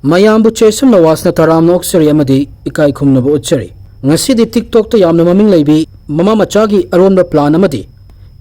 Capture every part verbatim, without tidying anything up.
ꯃꯌꯥꯝꯕꯨ ꯆꯦꯁꯝ ꯅꯋꯥꯖꯅ ꯇꯔꯥꯝꯅ ꯑꯣꯛꯆꯔꯤ ꯑꯃꯗꯤ ꯏꯀꯥꯏ ꯈꯨꯝꯅꯕ ꯎꯠꯆꯔꯤ꯫ ꯉꯁꯤꯗꯤ TikTokꯇ ꯌꯥꯝꯅ ꯃꯃꯤꯡ ꯂꯩꯕꯤ ꯃꯃꯥ ꯃꯆꯥꯒꯤ ꯑꯔꯣꯟꯕ plan ꯑꯃꯗꯤ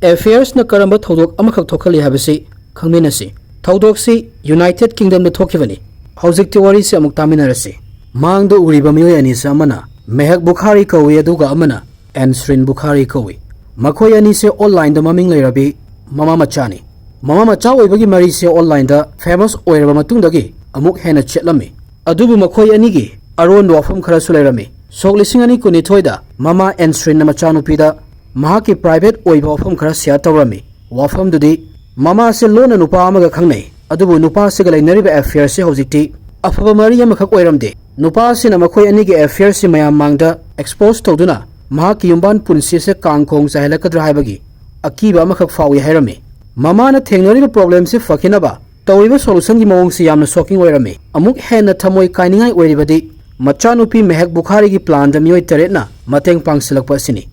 affairsꯅ ꯀꯔꯝꯕ ꯊꯧꯗꯣꯛ ꯑꯃꯈꯛ ꯊꯣꯛꯍꯜꯂꯤ ꯍꯥꯏꯕꯁꯤ ꯈꯪꯃꯤꯟꯅꯁꯤ꯫ ꯊꯧꯗꯣꯛꯁꯤ United Kingdomꯗ ꯊꯣꯛꯈꯤꯕꯅꯤ꯫ ꯍꯧꯖꯤꯛꯇꯤ ꯋꯥꯔꯤꯁꯤ ꯑꯃꯨꯛ ꯇꯥꯃꯤꯟꯅꯔꯁꯤ꯫ ꯃꯥꯡꯗ ꯎꯔꯤꯕ ꯃꯤꯑꯣꯏ ꯑꯅꯤꯁꯤ ꯑꯃꯅ ꯃꯦꯍꯛ ꯕꯨꯈꯥꯔꯤ ꯀꯧꯏ, ꯑꯗꯨꯒ ꯑꯃꯅ ꯑꯦꯟꯁ꯭ꯔꯤꯟ ꯕꯨꯈꯥꯔꯤ ꯀꯧꯏ꯫ ꯃꯈꯣꯏ ꯑꯅꯤꯁꯦ onlineꯗ ꯃꯃꯤꯡ ꯂꯩꯔꯕꯤ ꯃꯃꯥ ꯃꯆꯥꯅꯤ꯫ ꯃꯃꯥ ꯃꯆꯥ ꯑꯣꯏꯕꯒꯤ ꯃꯔꯤꯁꯦ onlineꯗ famous ꯑꯣꯏꯔꯕ ꯃꯇꯨꯡꯗꯒꯤ ꯑꯃꯨꯛ ꯍꯦꯟꯅ ꯆꯦꯠꯂꯝꯃꯤ꯫ ꯑꯗꯨꯕꯨ ꯃꯈꯣꯏ ꯑꯅꯤꯒꯤ ꯑꯔꯣꯟꯕ ꯋꯥꯐꯝ ꯈꯔꯁꯨ ꯂꯩꯔꯝꯃꯤ꯫ ꯁꯣꯛ ꯂꯤꯁꯤꯡ ꯑꯅꯤ ꯀꯨꯟꯅꯤꯊꯣꯏꯗ ꯃꯃꯥ ꯑꯦꯟꯁ꯭ꯔꯤꯟꯅ ꯃꯆꯥꯅꯨꯄꯤꯗ ꯃꯍꯥꯛꯀꯤ private ꯑꯣꯏꯕ ꯋꯥꯐꯝ ꯈꯔ share ꯇꯧꯔꯝꯃꯤ꯫ ꯋꯥꯐꯝꯗꯨꯗꯤ, ꯃꯃꯥꯁꯦ ꯂꯣꯟꯅ ꯅꯨꯄꯥ ꯑꯃꯒ ꯈꯪꯅꯩ, ꯑꯗꯨꯕꯨ ꯅꯨꯄꯥꯁꯤꯒ ꯂꯩꯅꯔꯤꯕ affairꯁꯤ ꯍꯧꯖꯤꯛꯇꯤ ꯑꯐꯕ ꯃꯔꯤ ꯑꯃꯈꯛ ꯑꯣꯏꯔꯝꯗꯦ꯫ ꯅꯨꯄꯥꯁꯤꯅ ꯃꯈꯣꯏ ꯑꯅꯤꯒꯤ affairꯁꯤ ꯃꯌꯥꯝ ꯃꯥꯡꯗ expose ꯇꯧꯗꯨꯅ ꯃꯍꯥꯛꯀꯤ ꯌꯨꯝꯕꯥꯟ ꯄꯨꯟꯁꯤꯁꯦ ꯀꯥꯡ ꯈꯣꯡ ꯆꯥꯏꯍꯜꯂꯛꯀꯗ꯭ꯔꯥ ꯍꯥꯏꯕꯒꯤ ꯑꯀꯤꯕ ꯑꯃꯈꯛ ꯐꯥꯎꯏ ꯍꯥꯏꯔꯝꯃꯤ꯫ ꯃꯃꯥꯅ ꯊꯦꯡꯅꯔꯤꯕ problemꯁꯤ ꯐꯈꯤꯅꯕ ꯇꯧꯔꯤꯕ solutionꯒꯤ ꯃꯑꯣꯡꯁꯤ ꯌꯥꯝꯅ shocking ꯑꯣꯏꯔꯝꯃꯤ꯫ ꯑꯃꯨꯛ ꯍꯦꯟꯅ ꯊꯃꯣꯏ ꯀꯥꯏꯅꯤꯡꯉꯥꯏ ꯑꯣꯏꯔꯤꯕꯗꯤ ꯃꯆꯥꯅꯨꯄꯤ ꯃꯦꯍꯛ ꯕꯨꯈꯥꯔꯤꯒꯤ planꯗ ꯃꯤꯑꯣꯏ ꯇꯔꯦꯠꯅ ꯃꯇꯦꯡ ꯄꯥꯡꯁꯤꯜꯂꯛꯄ ꯑꯁꯤꯅꯤ꯫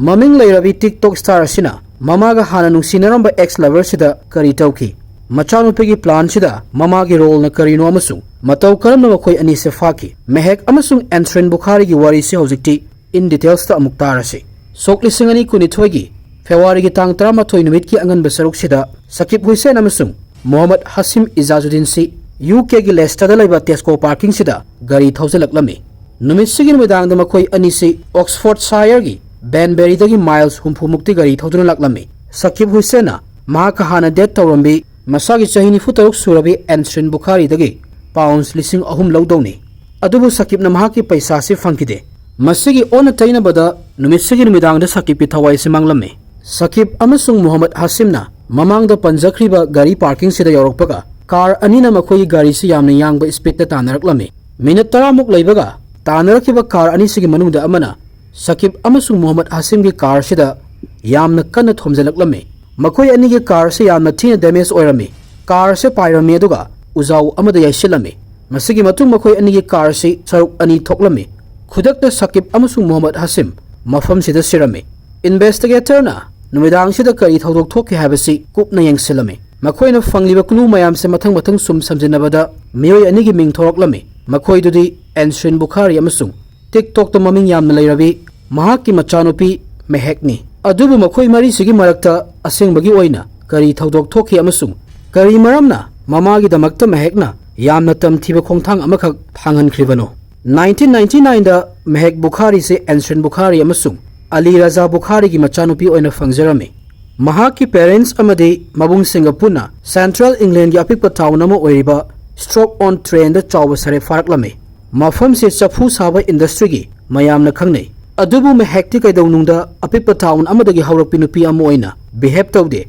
ꯃꯃꯤꯡ ꯂꯩꯔꯕꯤ TikTok star ꯑꯁꯤꯅ ꯃꯃꯥꯒ ꯍꯥꯟꯅ ꯅꯨꯡꯁꯤꯅꯔꯝꯕ ex loverꯁꯤꯗ ꯀꯔꯤ ꯇꯧꯈꯤ? ꯃꯆꯥꯅꯨꯄꯤꯒꯤ planꯁꯤꯗ ꯃꯃꯥꯒꯤ roleꯅ ꯀꯔꯤꯅꯣ ꯑꯃꯁꯨꯡ ꯃꯇꯧ ꯀꯔꯝꯅ ꯃꯈꯣꯏ ꯑꯅꯤꯁꯦ ꯐꯥꯈꯤ? ꯃꯦꯍꯛ ꯑꯃꯁꯨꯡ ꯑꯦꯟꯁ꯭ꯔꯤꯟ ꯕꯨꯈꯥꯔꯤꯒꯤ ꯋꯥꯔꯤꯁꯤ ꯍꯧꯖꯤꯛꯇꯤ in detailsꯇ ꯑꯃꯨꯛ ꯇꯥꯔꯁꯤ꯫ ꯁꯣꯛ ꯂꯤꯁꯤꯡ ꯑꯅꯤ ꯀꯨꯟꯅꯤꯊꯣꯏꯒꯤ Februaryꯒꯤ ꯇꯥꯡ ꯇꯔꯥꯃꯥꯊꯣꯏ ꯅꯨꯃꯤꯠꯀꯤ ꯑꯉꯟꯕ ꯁꯔꯨꯛꯁꯤꯗ ꯁꯀꯤꯕ ꯍꯨꯁꯦꯟ ꯑꯃꯁꯨꯡ ꯃꯣꯍꯝꯃꯗ ꯍꯥꯁꯤꯝ ꯏꯖꯥꯖꯨꯗꯤꯟꯁꯤ UKꯒꯤ Leicesterꯗ ꯂꯩꯕ Tesco parkingꯁꯤꯗ ꯒꯥꯔꯤ ꯊꯧꯖꯤꯜꯂꯛꯂꯝꯃꯤ꯫ ꯅꯨꯃꯤꯠꯁꯤꯒꯤ ꯅꯨꯃꯤꯗꯥꯡꯗ ꯃꯈꯣꯏ ꯑꯅꯤꯁꯤ Oxfordshireꯒꯤ Banburyꯗꯒꯤ miles ꯍꯨꯝꯐꯨ ꯃꯨꯛꯇꯤ ꯒꯥꯔꯤ ꯊꯧꯗꯨꯅ ꯂꯥꯛꯂꯝꯃꯤ꯫ ꯁꯀꯤꯕ ꯍꯨꯁꯦꯟꯅ ꯃꯍꯥꯛꯀ ꯍꯥꯟꯅ date ꯇꯧꯔꯝꯕꯤ ꯃꯁꯥꯒꯤ ꯆꯍꯤ ꯅꯤꯐꯨ ꯇꯔꯨꯛ ꯁꯨꯔꯕꯤ ꯑꯦꯟꯁ꯭ꯔꯤꯟ ꯕꯨꯈꯥꯔꯤꯗꯒꯤ pounds ꯂꯤꯁꯤꯡ ꯑꯍꯨꯝ ꯂꯧꯗꯧꯅꯤ꯫ ꯑꯗꯨꯕꯨ ꯁꯀꯤꯕꯅ ꯃꯍꯥꯛꯀꯤ ꯄꯩꯁꯥꯁꯤ ꯐꯪꯈꯤꯗꯦ꯫ ꯃꯁꯤꯒꯤ ꯑꯣꯟꯅ ꯇꯩꯅꯕꯗ ꯅꯨꯃꯤꯠꯁꯤꯒꯤ ꯅꯨꯃꯤꯗꯥꯡꯗ ꯁꯀꯤꯕꯀꯤ ꯊꯋꯥꯏꯁꯤ ꯃꯥꯡꯂꯝꯃꯤ꯫ ꯁꯀꯤꯕ ꯑꯃꯁꯨꯡ ꯃꯣꯍꯝꯃꯗ ꯍꯥꯁꯤꯝꯅ ꯃꯃꯥꯡꯗ ꯄꯟꯖꯈ꯭ꯔꯤꯕ ꯒꯥꯔꯤ parkingꯁꯤꯗ ꯌꯧꯔꯛꯄꯒ car ꯑꯅꯤꯅ ꯃꯈꯣꯏꯒꯤ ꯒꯥꯔꯤꯁꯤ ꯌꯥꯝꯅ ꯌꯥꯡꯕ speedꯇ ꯇꯥꯟꯅꯔꯛꯂꯝꯃꯤ꯫ Minute ꯇꯔꯥꯃꯨꯛ ꯂꯩꯕꯒ ꯇꯥꯟꯅꯔꯛꯈꯤꯕ car ꯑꯅꯤꯁꯤꯒꯤ ꯃꯅꯨꯡꯗ ꯑꯃꯅ ꯁꯀꯤꯕ ꯑꯃꯁꯨꯡ ꯃꯣꯍꯝꯃꯗ ꯍꯥꯁꯤꯝꯒꯤ carꯁꯤꯗ ꯌꯥꯝꯅ ꯀꯟꯅ ꯊꯣꯝꯖꯤꯜꯂꯛꯂꯝꯃꯤ꯫ ꯃꯈꯣꯏ ꯑꯅꯤꯒꯤ carꯁꯤ ꯌꯥꯝꯅ ꯊꯤꯅ damage ꯑꯣꯏꯔꯝꯃꯤ꯫ Carꯁꯤ ꯄꯥꯏꯔꯝꯃꯤ ꯑꯗꯨꯒ ꯎꯖꯥꯎ ꯑꯃꯗ ꯌꯩꯁꯤꯜꯂꯝꯃꯤ꯫ ꯃꯁꯤꯒꯤ ꯃꯇꯨꯡ ꯃꯈꯣꯏ ꯑꯅꯤꯒꯤ carꯁꯤ ꯁꯔꯨꯛ ꯑꯅꯤ ꯊꯣꯛꯂꯝꯃꯤ꯫ ꯈꯨꯗꯛꯇ ꯁꯀꯤꯕ ꯑꯃꯁꯨꯡ ꯃꯣꯍꯝꯃꯗ ꯍꯥꯁꯤꯝ ꯃꯐꯝꯁꯤꯗ ꯁꯤꯔꯝꯃꯤ꯫ Investigatorꯅ ꯅꯨꯃꯤꯗꯥꯡꯁꯤꯗ ꯀꯔꯤ ꯊꯧꯗꯣꯛ ꯊꯣꯛꯈꯤ ꯍꯥꯏꯕꯁꯤ ꯀꯨꯞꯅ ꯌꯦꯡꯁꯤꯜꯂꯝꯃꯤ꯫ ꯃꯈꯣꯏꯅ ꯐꯪꯂꯤꯕ clue ꯃꯌꯥꯝꯁꯦ ꯃꯊꯪ ꯃꯊꯪ ꯁꯨꯝ ꯁꯝꯖꯤꯟꯅꯕꯗ ꯃꯤꯑꯣꯏ ꯑꯅꯤꯒꯤ ꯃꯤꯡ ꯊꯣꯔꯛꯂꯝꯃꯤ꯫ ꯃꯈꯣꯏꯗꯨꯗꯤ ꯑꯦꯟꯁ꯭ꯔꯤꯟ ꯕꯨꯈꯥꯔꯤ ꯑꯃꯁꯨꯡ TikTokꯇ ꯃꯃꯤꯡ ꯌꯥꯝꯅ ꯂꯩꯔꯕꯤ ꯃꯍꯥꯛꯀꯤ ꯃꯆꯥꯅꯨꯄꯤ ꯃꯦꯍꯦꯛꯅꯤ꯫ ꯑꯗꯨꯕꯨ ꯃꯈꯣꯏ ꯃꯔꯤꯁꯤꯒꯤ ꯃꯔꯛꯇ ꯑꯁꯦꯡꯕꯒꯤ ꯑꯣꯏꯅ ꯀꯔꯤ ꯊꯧꯗꯣꯛ ꯊꯣꯛꯈꯤ ꯑꯃꯁꯨꯡ ꯀꯔꯤ ꯃꯔꯝꯅ ꯃꯃꯥꯒꯤꯗꯃꯛꯇ ꯃꯦꯍꯦꯛꯅ ꯌꯥꯝꯅ ꯇꯝꯊꯤꯕ ꯈꯣꯡꯊꯥꯡ ꯑꯃꯈꯛ ꯊꯥꯡꯍꯟꯈ꯭ꯔꯤꯕꯅꯣ? ꯅꯥꯏꯟꯇꯤꯟ ꯅꯥꯏꯟꯇꯤ ꯅꯥꯏꯟꯗ ꯃꯦꯍꯦꯛ ꯕꯨꯈꯥꯔꯤꯁꯦ ꯑꯦꯟꯁ꯭ꯔꯤꯟ ꯕꯨꯈꯥꯔꯤ ꯑꯃꯁꯨꯡ ꯑꯂꯤ ꯔꯖꯥ ꯕꯨꯈꯥꯔꯤꯒꯤ ꯃꯆꯥꯅꯨꯄꯤ ꯑꯣꯏꯅ ꯐꯪꯖꯔꯝꯃꯤ꯫ ꯃꯍꯥꯛꯀꯤ parents ꯑꯃꯗꯤ ꯃꯕꯨꯡꯁꯤꯡꯒ ꯄꯨꯟꯅ Central Englandꯒꯤ ꯑꯄꯤꯛꯄ town ꯑꯃ ꯑꯣꯏꯔꯤꯕ Stoke-on-Trentꯗ ꯆꯥꯎꯕ ꯁꯔꯦꯞ ꯐꯥꯔꯛꯂꯝꯃꯤ꯫ ꯃꯐꯝꯁꯤ ꯆꯐꯨ ꯁꯥꯕ industryꯒꯤ ꯃꯌꯥꯝꯅ ꯈꯪꯅꯩ꯫ ꯑꯗꯨꯕꯨ ꯃꯦꯍꯦꯛꯇꯤ ꯀꯩꯗꯧꯅꯨꯡꯗ ꯑꯄꯤꯛꯄ town ꯑꯃꯗꯒꯤ ꯍꯧꯔꯛꯄꯤ ꯅꯨꯄꯤ ꯑꯃ ꯑꯣꯏꯅ behave ꯇꯧꯗꯦ꯫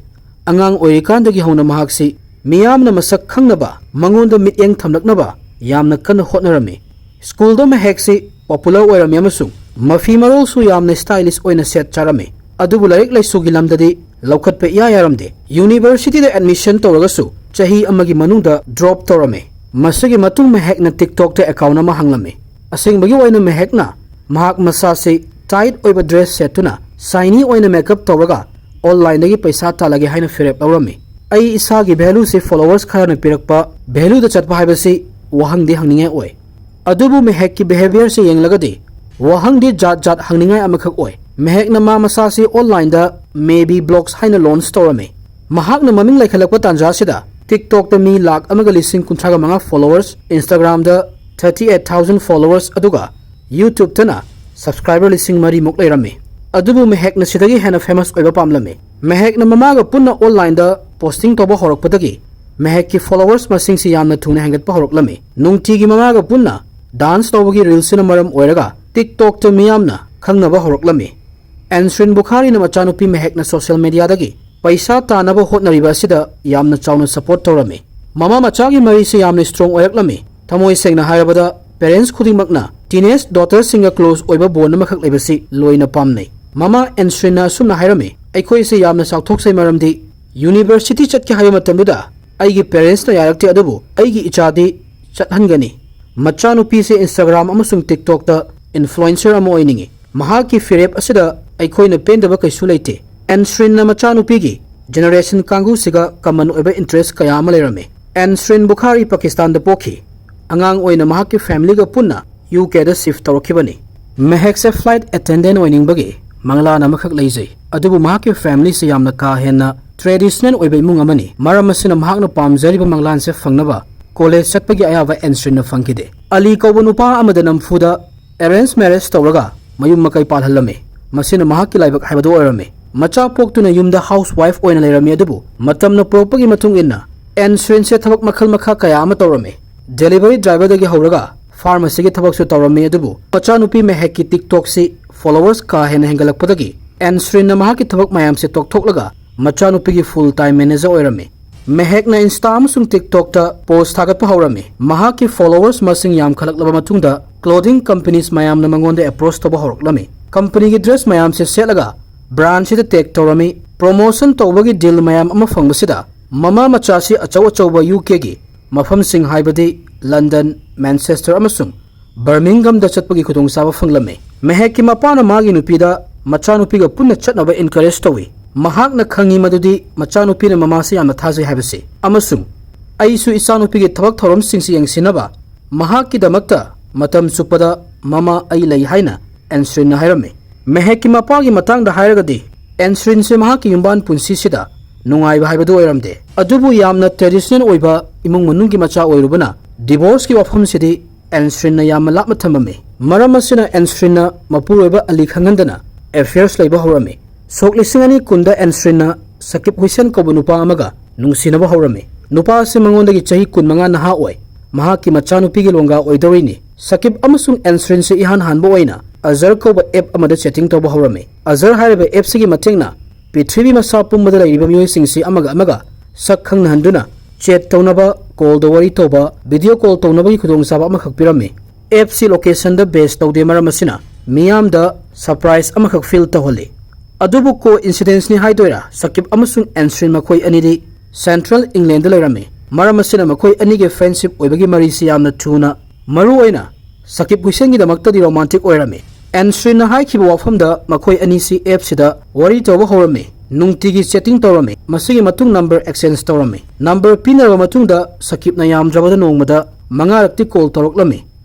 ꯑꯉꯥꯡ ꯑꯣꯏꯔꯤꯀꯥꯟꯗꯒꯤ ꯍꯧꯅ ꯃꯍꯥꯛꯁꯤ ꯃꯤꯌꯥꯝꯅ ꯃꯁꯛ ꯈꯪꯅꯕ, ꯃꯉꯣꯟꯗ ꯃꯤꯠꯌꯦꯡ ꯊꯝꯂꯛꯅꯕ ꯌꯥꯝꯅ ꯀꯟꯅ ꯍꯣꯠꯅꯔꯝꯃꯤ꯫ ꯁ꯭ꯀꯨꯜꯗ ꯃꯍꯦꯛꯁꯤ popular ꯑꯣꯏꯔꯝꯃꯤ ꯑꯃꯁꯨꯡ ꯃꯐꯤ ꯃꯔꯣꯜꯁꯨ ꯌꯥꯝꯅ stylish ꯑꯣꯏꯅ ꯁꯦꯠ ꯆꯥꯔꯝꯃꯤ꯫ ꯑꯗꯨꯕꯨ ꯂꯥꯏꯔꯤꯛ ꯂꯥꯏꯁꯨꯒꯤ ꯂꯝꯗꯗꯤ ꯂꯧꯈꯠꯄ ꯏꯌꯥ ꯌꯥꯔꯝꯗꯦ꯫ Universityꯗ admission ꯇꯧꯔꯒꯁꯨ ꯆꯍꯤ ꯑꯃꯒꯤ ꯃꯅꯨꯡꯗ drop ꯇꯧꯔꯝꯃꯤ꯫ ꯃꯁꯤꯒꯤ ꯃꯇꯨꯡ ꯃꯍꯦꯛꯅ TikTokꯇ account ꯑꯃ ꯍꯥꯡꯂꯝꯃꯤ꯫ ꯑꯁꯦꯡꯕꯒꯤ ꯑꯣꯏꯅ ꯃꯍꯦꯛꯅ ꯃꯍꯥꯛ ꯃꯁꯥꯁꯤ tight ꯑꯣꯏꯕ dress ꯁꯦꯠꯇꯨꯅ shiny ꯑꯣꯏꯅ makeup ꯇꯧꯔꯒ onlineꯗꯒꯤ ꯄꯩꯁꯥ ꯇꯥꯜꯂꯒꯦ ꯍꯥꯏꯅ ꯐꯤꯔꯦꯞ ꯂꯧꯔꯝꯃꯤ꯫ ꯑꯩ ꯏꯁꯥꯒꯤ valueꯁꯤ followers ꯈꯔꯅ ꯄꯤꯔꯛꯄ valueꯗ ꯆꯠꯄ ꯍꯥꯏꯕꯁꯤ ꯋꯥꯍꯪꯗꯤ ꯍꯪꯅꯤꯡꯉꯥꯏ ꯑꯣꯏ꯫ ꯑꯗꯨꯕꯨ ꯃꯍꯦꯛꯀꯤ behaviourꯁꯤ ꯌꯦꯡꯂꯒꯗꯤ ꯋꯥꯍꯪꯗꯤ ꯖꯥꯠ ꯖꯥꯠ ꯍꯪꯅꯤꯡꯉꯥꯏ ꯑꯃꯈꯛ ꯑꯣꯏ꯫ ꯃꯍꯦꯛꯅ ꯃꯥ ꯃꯁꯥꯁꯤ onlineꯗ Maybe Blogs ꯍꯥꯏꯅ launch ꯇꯧꯔꯝꯃꯤ꯫ ꯃꯍꯥꯛꯅ ꯃꯃꯤꯡ ꯂꯩꯈꯠꯂꯛꯄ ꯇꯥꯟꯖꯥ ꯑꯁꯤꯗ TikTokꯇ ꯃꯤ ꯂꯥꯈ ꯑꯃꯒ ꯂꯤꯁꯤꯡ ꯀꯨꯟꯊ꯭ꯔꯥꯒ ꯃꯉꯥ followers, Instagramꯗ thirty eight thousand followers, ꯑꯗꯨꯒ YouTubeꯇꯅ subscriber ꯂꯤꯁꯤꯡ ꯃꯔꯤꯃꯨꯛ ꯂꯩꯔꯝꯃꯤ꯫ ꯑꯗꯨꯕꯨ ꯃꯍꯦꯛꯅ ꯁꯤꯗꯒꯤ ꯍꯦꯟꯅ famous ꯑꯣꯏꯕ ꯄꯥꯝꯂꯝꯃꯤ꯫ ꯃꯍꯦꯛꯅ ꯃꯃꯥꯒ ꯄꯨꯟꯅ onlineꯗ posting ꯇꯧꯕ ꯍꯧꯔꯛꯄꯗꯒꯤ ꯃꯍꯦꯛꯀꯤ followers ꯃꯁꯤꯡꯁꯤ ꯌꯥꯝꯅ ꯊꯨꯅ ꯍꯦꯟꯒꯠꯄ ꯍꯧꯔꯛꯂꯝꯃꯤ꯫ ꯅꯨꯡꯇꯤꯒꯤ ꯃꯃꯥꯒ ꯄꯨꯟꯅ dance ꯇꯧꯕꯒꯤ reelsꯁꯤꯅ ꯃꯔꯝ ꯑꯣꯏꯔꯒ TikTokꯇ ꯃꯤꯌꯥꯝꯅ ꯈꯪꯅꯕ ꯍꯧꯔꯛꯂꯝꯃꯤ꯫ ꯑꯦꯟꯁ꯭ꯔꯤꯟ ꯕꯨꯈꯥꯔꯤꯅ ꯃꯆꯥꯅꯨꯄꯤ ꯃꯍꯦꯛꯅ social mediaꯗꯒꯤ ꯄꯩꯁꯥ ꯇꯥꯅꯕ ꯍꯣꯠꯅꯔꯤꯕ ꯑꯁꯤꯗ ꯌꯥꯝꯅ ꯆꯥꯎꯅ support ꯇꯧꯔꯝꯃꯤ꯫ ꯃꯃꯥ ꯃꯆꯥꯒꯤ ꯃꯔꯤꯁꯤ ꯌꯥꯝꯅ strong ꯑꯣꯏꯔꯛꯂꯝꯃꯤ꯫ ꯊꯃꯣꯏ ꯁꯦꯡꯅ ꯍꯥꯏꯔꯕꯗ, parents ꯈꯨꯗꯤꯡꯃꯛꯅ teenage daughterꯁꯤꯡꯒ close ꯑꯣꯏꯕ bond ꯑꯃꯈꯛ ꯂꯩꯕꯁꯤ ꯂꯣꯏꯅ ꯄꯥꯝꯅꯩ꯫ ꯃꯃꯥ ꯑꯦꯟꯁ꯭ꯔꯤꯟꯅ ꯑꯁꯨꯝꯅ ꯍꯥꯏꯔꯝꯃꯤ, "ꯑꯩꯈꯣꯏꯁꯤ ꯌꯥꯝꯅ ꯆꯥꯎꯊꯣꯛꯆꯩ, ꯃꯔꯝꯗꯤ university ꯆꯠꯀꯦ ꯍꯥꯏꯕ ꯃꯇꯝꯗꯨꯗ ꯑꯩꯒꯤ parentsꯅ ꯌꯥꯔꯛꯇꯦ, ꯑꯗꯨꯕꯨ ꯑꯩꯒꯤ ꯏꯆꯥꯗꯤ ꯆꯠꯍꯟꯒꯅꯤ꯫ ꯃꯆꯥꯅꯨꯄꯤꯁꯤ Instagram ꯑꯃꯁꯨꯡ TikTokꯇ influencer ꯑꯃ ꯑꯣꯏꯅꯤꯡꯏ꯫ ꯃꯍꯥꯛꯀꯤ ꯐꯤꯔꯦꯞ ꯑꯁꯤꯗ ꯑꯩꯈꯣꯏꯅ ꯄꯦꯟꯗꯕ ꯀꯩꯁꯨ ꯂꯩꯇꯦ꯫" ꯑꯦꯟꯁ꯭ꯔꯤꯟꯅ ꯃꯆꯥꯅꯨꯄꯤꯒꯤ generation ꯀꯥꯡꯕꯨꯁꯤꯒ common ꯑꯣꯏꯕ interest ꯀꯌꯥ ꯑꯃ ꯂꯩꯔꯝꯃꯤ꯫ ꯑꯦꯟꯁ꯭ꯔꯤꯟ ꯕꯨꯈꯥꯔꯤ ꯄꯥꯀꯤꯁꯇꯥꯟꯗ ꯄꯣꯛꯈꯤ꯫ ꯑꯉꯥꯡ ꯑꯣꯏꯅ ꯃꯍꯥꯛꯀꯤ ꯐꯦꯃꯤꯂꯤꯒ ꯄꯨꯟꯅ ꯌꯨ ꯀꯦꯗ ꯁꯤꯐ ꯇꯧꯔꯛꯈꯤꯕꯅꯤ꯫ ꯃꯍꯦꯛꯁꯦ ꯐ꯭ꯂꯥꯏꯠ ꯑꯦꯇꯦꯟꯗꯦꯟ ꯑꯣꯏꯅꯤꯡꯕꯒꯤ ꯃꯪꯂꯥꯟ ꯑꯃꯈꯛ ꯂꯩꯖꯩ, ꯑꯗꯨꯕꯨ ꯃꯍꯥꯛꯀꯤ ꯐꯦꯃꯤꯂꯤꯁꯤ ꯌꯥꯝꯅ ꯀꯥ ꯍꯦꯟꯅ ꯇ꯭ꯔꯦꯗꯤꯁꯅꯦꯜ ꯑꯣꯏꯕ ꯏꯃꯨꯡ ꯑꯃꯅꯤ꯫ ꯃꯔꯝ ꯑꯁꯤꯅ ꯃꯍꯥꯛꯅ ꯄꯥꯝꯖꯔꯤꯕ ꯃꯪꯂꯥꯟꯁꯦ ꯐꯪꯅꯕ ꯀꯣꯂꯦꯖ ꯆꯠꯄꯒꯤ ꯑꯌꯥꯕ ꯑꯦꯟꯁ꯭ꯔꯤꯟꯅ ꯐꯪꯈꯤꯗꯦ꯫ ꯑꯂꯤ ꯀꯧꯕ ꯅꯨꯄꯥ ꯑꯃꯗ ꯅꯝꯐꯨꯗ ꯑꯦꯔꯦꯟꯖ ꯃꯦꯔꯦꯖ ꯇꯧꯔꯒ ꯃꯌꯨꯝ ꯃꯀꯩ ꯄꯥꯜꯍꯜꯂꯝꯃꯤ꯫ ꯃꯁꯤꯅ ꯃꯍꯥꯛꯀꯤ ꯂꯥꯏꯕꯛ ꯍꯥꯏꯕꯗꯨ ꯑꯣꯏꯔꯝꯃꯤ꯫ ꯃꯆꯥ ꯄꯣꯛꯇꯨꯅ ꯌꯨꯝꯗ ꯍꯥꯎꯁ ꯋꯥꯏꯐ ꯑꯣꯏꯅ ꯂꯩꯔꯝꯃꯤ, ꯑꯗꯨꯕꯨ ꯃꯇꯝꯅ ꯄꯨꯔꯛꯄꯒꯤ ꯃꯇꯨꯡ ꯏꯟꯅ ꯑꯦꯟꯁ꯭ꯔꯤꯟꯁꯦ ꯊꯕꯛ ꯃꯈꯜ ꯃꯈꯥ ꯀꯌꯥ ꯑꯃ ꯇꯧꯔꯝꯃꯤ꯫ ꯗꯦꯂꯤꯚꯔꯤ ꯗ꯭ꯔꯥꯏꯚꯔꯗꯒꯤ ꯍꯧꯔꯒ ꯐꯥꯔꯃꯥꯁꯤꯒꯤ ꯊꯕꯛꯁꯨ ꯇꯧꯔꯝꯃꯤ, ꯑꯗꯨꯕꯨ ꯃꯆꯥꯅꯨꯄꯤ ꯃꯦꯍꯦꯛꯀꯤ ꯇꯤꯛꯇꯣꯛꯁꯤ ꯐꯣꯂꯣꯋꯔꯁ ꯀꯥ ꯍꯦꯟꯅ ꯍꯦꯟꯒꯠꯂꯛꯄꯗꯒꯤ ꯑꯦꯟꯁ꯭ꯔꯤꯟꯅ ꯃꯍꯥꯛꯀꯤ ꯊꯕꯛ ꯃꯌꯥꯝꯁꯦ ꯇꯣꯛꯊꯣꯛꯂꯒ ꯃꯆꯥꯅꯨꯄꯤꯒꯤ ꯐꯨꯜ ꯇꯥꯏꯝ ꯃꯦꯅꯦꯖꯔ ꯑꯣꯏꯔꯝꯃꯤ꯫ ꯃꯦꯍꯦꯛꯅ ꯏꯟꯁꯇꯥ ꯑꯃꯁꯨꯡ ꯇꯤꯛꯇꯣꯛꯇ ꯄꯣꯁ ꯊꯥꯒꯠꯄ ꯍꯧꯔꯝꯃꯤ꯫ ꯃꯍꯥꯛꯀꯤ ꯐꯣꯂꯣꯋꯔꯁ ꯃꯁꯤꯡ ꯌꯥꯝꯈꯠꯂꯛꯂꯕ ꯃꯇꯨꯡꯗ ꯀ꯭ꯂꯣꯗꯤꯡ ꯀꯝꯄꯅꯤꯁ ꯃꯌꯥꯝꯅ ꯃꯉꯣꯟꯗ ꯑꯦꯄ꯭ꯔꯣꯁ ꯇꯧꯕ ꯍꯧꯔꯛꯂꯝꯃꯤ꯫ ꯀꯝꯄꯅꯤꯒꯤ ꯗ꯭ꯔꯦꯁ ꯃꯌꯥꯝꯁꯦ ꯁꯦꯠꯂꯒ ꯕ꯭ꯔꯥꯟꯁꯤꯗ ꯇꯦꯛ ꯇꯧꯔꯝꯃꯤ꯫ ꯄ꯭ꯔꯣꯃꯣꯁꯟ ꯇꯧꯕꯒꯤ ꯗꯤꯜ ꯃꯌꯥꯝ ꯑꯃ ꯐꯪꯕꯁꯤꯗ ꯃꯃꯥ ꯃꯆꯥꯁꯤ ꯑꯆꯧ ꯑꯆꯧꯕ ꯌꯨ ꯀꯦꯒꯤ ꯃꯐꯝꯁꯤꯡ ꯍꯥꯏꯕꯗꯤ ꯂꯟꯗꯟ, ꯃꯦꯟꯆꯦꯁꯇꯔ ꯑꯃꯁꯨꯡ ꯕꯔꯃꯤꯡꯒꯝꯗ ꯆꯠꯄꯒꯤ ꯈꯨꯗꯣꯡꯆꯥꯕ ꯐꯪꯂꯝꯃꯤ꯫ ꯃꯦꯍꯦꯛꯀꯤ ꯃꯄꯥꯅ ꯃꯥꯒꯤ ꯅꯨꯄꯤꯗ ꯃꯆꯥꯅꯨꯄꯤꯒ ꯄꯨꯟꯅ ꯆꯠꯅꯕ ꯏꯟꯀꯔꯦꯖ ꯇꯧꯏ꯫ ꯃꯍꯥꯛꯅ ꯈꯪꯏ ꯃꯗꯨꯗꯤ ꯃꯆꯥꯅꯨꯄꯤꯅ ꯃꯃꯥꯁꯤ ꯌꯥꯝꯅ ꯊꯥꯖꯩ ꯍꯥꯏꯕꯁꯤ, ꯑꯃꯁꯨꯡ ꯑꯩꯁꯨ ꯏꯆꯥꯅꯨꯄꯤꯒꯤ ꯊꯕꯛ ꯊꯧꯔꯝꯁꯤꯡꯁꯤ ꯌꯦꯡꯁꯤꯟꯅꯕ ꯃꯍꯥꯛꯀꯤꯗꯃꯛꯇ ꯃꯇꯝ ꯆꯨꯞꯄꯗ ꯃꯃꯥ ꯑꯩ ꯂꯩ ꯍꯥꯏꯅ ꯑꯦꯟꯁ꯭ꯔꯤꯟꯅ ꯍꯥꯏꯔꯝꯃꯤ꯫ ꯃꯦꯍꯦꯛꯀꯤ ꯃꯄꯥꯒꯤ ꯃꯇꯥꯡꯗ ꯍꯥꯏꯔꯒꯗꯤ, ꯑꯦꯟꯁ꯭ꯔꯤꯟꯁꯦ ꯃꯍꯥꯛꯀꯤ ꯌꯨꯝꯕꯥꯟ ꯄꯨꯟꯁꯤꯁꯤꯗ ꯅꯨꯡꯉꯥꯏꯕ ꯍꯥꯏꯕꯗꯨ ꯑꯣꯏꯔꯝꯗꯦ, ꯑꯗꯨꯕꯨ ꯌꯥꯝꯅ ꯇ꯭ꯔꯦꯗꯤꯁꯅꯦꯜ ꯑꯣꯏꯕ ꯏꯃꯨꯡ ꯃꯅꯨꯡꯒꯤ ꯃꯆꯥ ꯑꯣꯏꯔꯨꯕꯅ ꯗꯤꯚꯣꯔꯁꯀꯤ ꯋꯥꯐꯝꯁꯤꯗꯤ ꯑꯦꯟꯁ꯭ꯔꯤꯟꯅ ꯌꯥꯝꯅ ꯂꯥꯞꯅ ꯊꯝꯃꯝꯃꯤ꯫ ꯃꯔꯝ ꯑꯁꯤꯅ ꯑꯦꯟꯁ꯭ꯔꯤꯟꯅ ꯃꯄꯨꯔꯣꯏꯕ ꯑꯂꯤ ꯈꯪꯍꯟꯗꯅ ꯑꯦꯐꯤꯌꯔꯁ ꯂꯩꯕ ꯍꯧꯔꯝꯃꯤ꯫ ꯁꯣꯛ ꯂꯤꯁꯤꯡ ꯑꯅꯤ ꯀꯨꯟꯗ ꯑꯦꯟꯁ꯭ꯔꯤꯟꯅ ꯁꯀꯤꯕ ꯍꯨꯏꯁꯦꯟ ꯀꯧꯕ ꯅꯨꯄꯥ ꯑꯃꯒ ꯅꯨꯡꯁꯤꯅꯕ ꯍꯧꯔꯝꯃꯤ꯫ ꯅꯨꯄꯥ ꯑꯁꯤ ꯃꯉꯣꯟꯗꯒꯤ ꯆꯍꯤ ꯀꯨꯟꯃꯉꯥ ꯅꯍꯥ ꯑꯣꯏ꯫ ꯃꯍꯥꯛꯀꯤ ꯃꯆꯥꯅꯨꯄꯤꯒꯤ ꯂꯣꯡꯒꯥ ꯑꯣꯏꯗꯧꯔꯤꯅꯤ꯫ ꯁꯀꯤꯕ ꯑꯃꯁꯨꯡ ꯑꯦꯟꯁ꯭ꯔꯤꯟꯁꯤ ꯏꯍꯥꯟ ꯍꯥꯟꯕ ꯑꯣꯏꯅ ꯑꯖꯔ ꯀꯧꯕ ꯑꯦꯞ ꯑꯃꯗ ꯆꯦꯇꯤꯡ ꯇꯧꯕ ꯍꯧꯔꯝꯃꯤ꯫ ꯑꯖꯔ ꯍꯥꯏꯔꯤꯕ ꯑꯦꯞꯁꯤꯒꯤ ꯃꯇꯦꯡꯅ ꯄ꯭ꯔꯤꯊꯤꯕꯤ ꯃꯁꯥ ꯄꯨꯝꯕꯗ ꯂꯩꯔꯤꯕ ꯃꯤꯑꯣꯏꯁꯤꯡꯁꯤ ꯑꯃꯒ ꯑꯃꯒ ꯁꯛ ꯈꯪꯅꯍꯟꯗꯨꯅ ꯆꯦꯠ ꯇꯧꯅꯕ, ꯀꯣꯜꯗ ꯋꯥꯔꯤ ꯇꯧꯕ, ꯚꯤꯗꯤꯑꯣ ꯀꯣꯜ ꯇꯧꯅꯕꯒꯤ ꯈꯨꯗꯣꯡꯆꯥꯕ ꯑꯃꯈꯛ ꯄꯤꯔꯝꯃꯤ꯫ ꯑꯦꯞꯁꯤ ꯂꯣꯀꯦꯁꯟꯗ ꯕꯦꯖ ꯇꯧꯗꯦ, ꯃꯔꯝ ꯑꯁꯤꯅ ꯃꯤꯌꯥꯝꯗ ꯁꯔꯄ꯭ꯔꯥꯏꯖ ꯑꯃꯈꯛ ꯐꯤꯜ ꯇꯧꯍꯜꯂꯤ꯫ ꯑꯗꯨꯕꯨ ꯀꯣ ꯏꯟꯁꯤꯗꯦꯟꯁꯅꯤ ꯍꯥꯏꯗꯣꯏꯔꯥ, ꯁꯀꯤꯕ ꯑꯃꯁꯨꯡ ꯑꯦꯟꯁ꯭ꯔꯤꯟ ꯃꯈꯣꯏ ꯑꯅꯤꯗꯤ ꯁꯦꯟꯇ꯭ꯔꯦꯜ ꯏꯪꯂꯦꯟꯗ ꯂꯩꯔꯝꯃꯤ꯫ ꯃꯔꯝ ꯑꯁꯤꯅ ꯃꯈꯣꯏ ꯑꯅꯤꯒꯤ ꯐ꯭ꯔꯦꯟꯗꯁꯤꯞ ꯑꯣꯏꯕꯒꯤ ꯃꯔꯤꯁꯤ ꯌꯥꯝꯅ ꯊꯨꯅ, ꯃꯔꯨ ꯑꯣꯏꯅ ꯁꯀꯤꯕ ꯍꯨꯏꯁꯦꯟꯒꯤꯗꯃꯛꯇꯗꯤ ꯔꯣꯃꯥꯟꯇꯤꯛ ꯑꯣꯏꯔꯝꯃꯤ꯫ ꯑꯦꯟꯁ꯭ꯔꯤꯟꯅ ꯍꯥꯏꯈꯤꯕ ꯋꯥꯐꯝꯗ ꯃꯈꯣꯏ ꯑꯅꯤꯁꯤ ꯑꯦꯞꯁꯤꯗ ꯋꯥꯔꯤ ꯇꯧꯕ ꯍꯧꯔꯝꯃꯤ꯫ ꯅꯨꯡꯇꯤꯒꯤ ꯆꯦꯇꯤꯡ ꯇꯧꯔꯝꯃꯤ꯫ ꯃꯁꯤꯒꯤ ꯃꯇꯨꯡ ꯅꯝꯕꯔ ꯑꯦꯛꯁꯆꯦꯟꯖ ꯇꯧꯔꯝꯃꯤ꯫ ꯅꯝꯕꯔ ꯄꯤꯅꯔꯕ ꯃꯇꯨꯡꯗ ꯁꯀꯤꯞꯅ ꯌꯥꯝꯗ꯭ꯔꯕꯗ ꯅꯣꯡꯃꯗ ꯃꯉꯥꯔꯛꯇꯤ ꯀꯣꯜ ꯇꯧꯔꯛꯂꯝꯃꯤ꯫